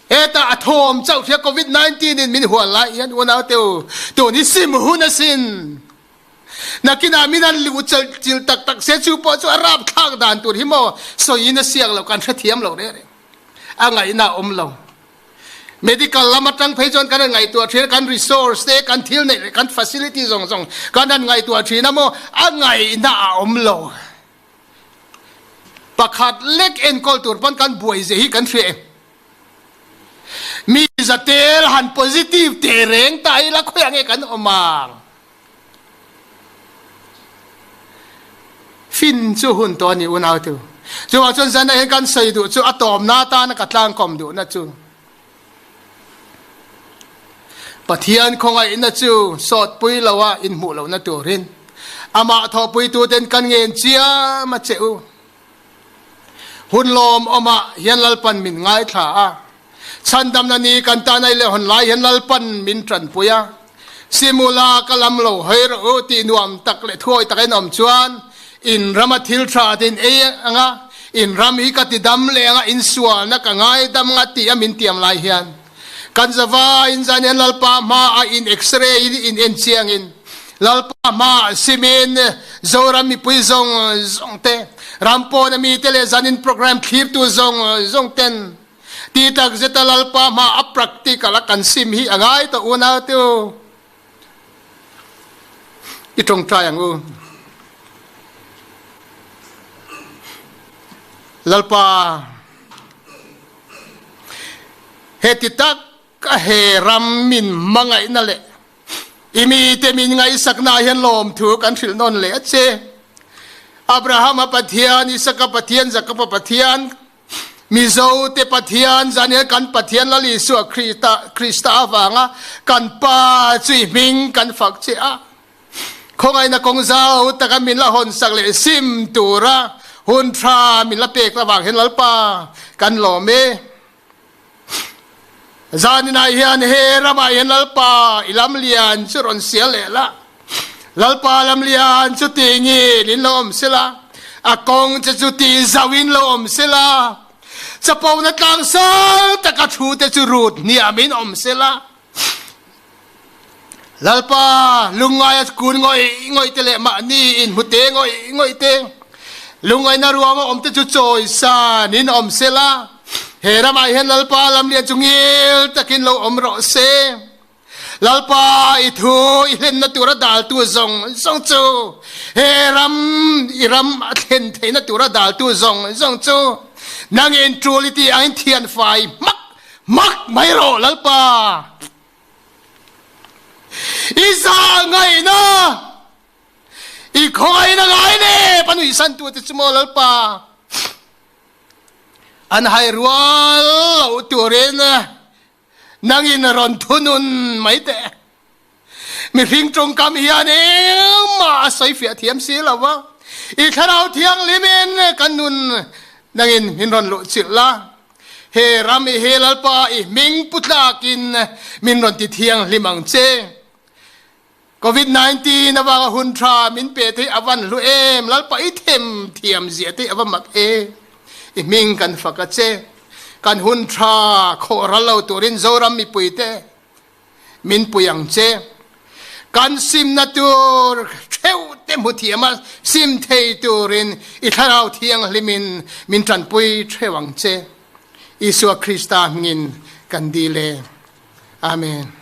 heta a thawm chauh hria COVID-19 in min hual lai hian unau te u tun hi sim hun asin. Nakinah min an luh chil tak tak se chu pawh chu a rapthlak dan tur hi maw sawiin a siak lo kan hrethiam lo reng reng. A ngaihna a awm lo. Medical lam atang phei chuan kan han ngaihtuah thin a, kan resource te, kan thil neih leh kan facility zawng zawng kan han ngaihtuah thin a maw, a ngaihna a awm lo. Pakhat lek enkawl tur pawn kan buai zia hi kan hria em? Mi zatel han positive teh reng ta ila khawiah nge kan awm ang? Fin chu hun tawh a ni unau tu. Chuvang chuan zan ah hian kan sawi duh chu a tawmna atana ka tlangkawm duhna chu Pathian khawngaihna chu sawtpui loa inhmuh lohna turin amah thawhpuituten kan ngen chiam a che u. Hun lawmawmah hian Lalpan min ngaithla a. Chhandamna ni kan tan ai leh hawn lai hian Lalpan min tanpui a, Simula ka lam lo hawi rawh u tih nuam tak leh thuawi takin awm chuan in rama thil tha te in ei ang a, in ram hi ka ti dam leh ang a, in sualna ka ngaidam ang a tih a min tiam lai hian kan zavaiin zan hian Lalpa hmaah in x-ray in in en chiangin Lalpa hmaah simin Zoram mipui zawng zawng te, ram pawna mite leh zanin program thlirtu zawng zawng ten Ti tak zeta Lalpa hma a practical a kan sim hi a ngai tawh unau te u. I tawngtai ang u. Lalpa he ti tak a he ram min hmangaihna leh I mite min ngaihsakna hian lawmthu kan hrilh nawn leh a che. Abrahama Pathian, Isaka Pathian, Jakoba Pathian, Mizo te Pathian, Zaniel kan Pathian Lal Isua Krista, Krista avanga kan Pa chu i hming kan fak che a. Khawngaihna kawng zau taka min la hawnsak leh sim tura hun tha min la pek avang hian Lalpa kan lawm e. Zaninah hian he ramah hian Lalpa i lamlian chu rawn sial leh la. Lalpa lamlian chu tingin in lo awm sela, a kawng che chu ti zauhin lo awm sela, chapona tlangsang taka thu te chu rut hniamin awm sela. Lalpa, lungngaia kun ngawih ngawih te leh mahni inhmute ngawih ngawih te, lungngaihna ruama awm te chu chawisan in awm sela, he ramah hian Lalpa lamlian chu ngil takin lo awm rawh se. Lalpa, i thu i hlenna tura daltu zawng zawng chu, he ram i ram a thlen theihna tura daltu zawng zawng chu, nangin tul i tih angin thianfai hmak hmak mai rawh, Lalpa. I zahngaihna! I khawngaihna ngai nep a nuihsantute chu maw Lalpa, an hai rual loh turin nangin rawn thunun mai teh. Mihring tawngkam hian engmah a sawi fiah thiam si lo va, i Thlarau Thianghlimin kan nun nangin min rawn luhchilh la, he ram i he Lalpa i hming pu tlakin min rawn ti thianghlim ang che. Covid 19 avanga hun tha min pe thei a van hlu em, Lalpa i them thiam zia te a va mak e. I hming kan fak a che. Kan hun tha khawh ral lo turin Zoram mipui te min pui ang che. Kan simna tur theuh te hmu thiam a sim thei turin i Thlarau Thianghlimin min tanpui theuh ang che. Isua Krista hmingin kan dil e. Amen.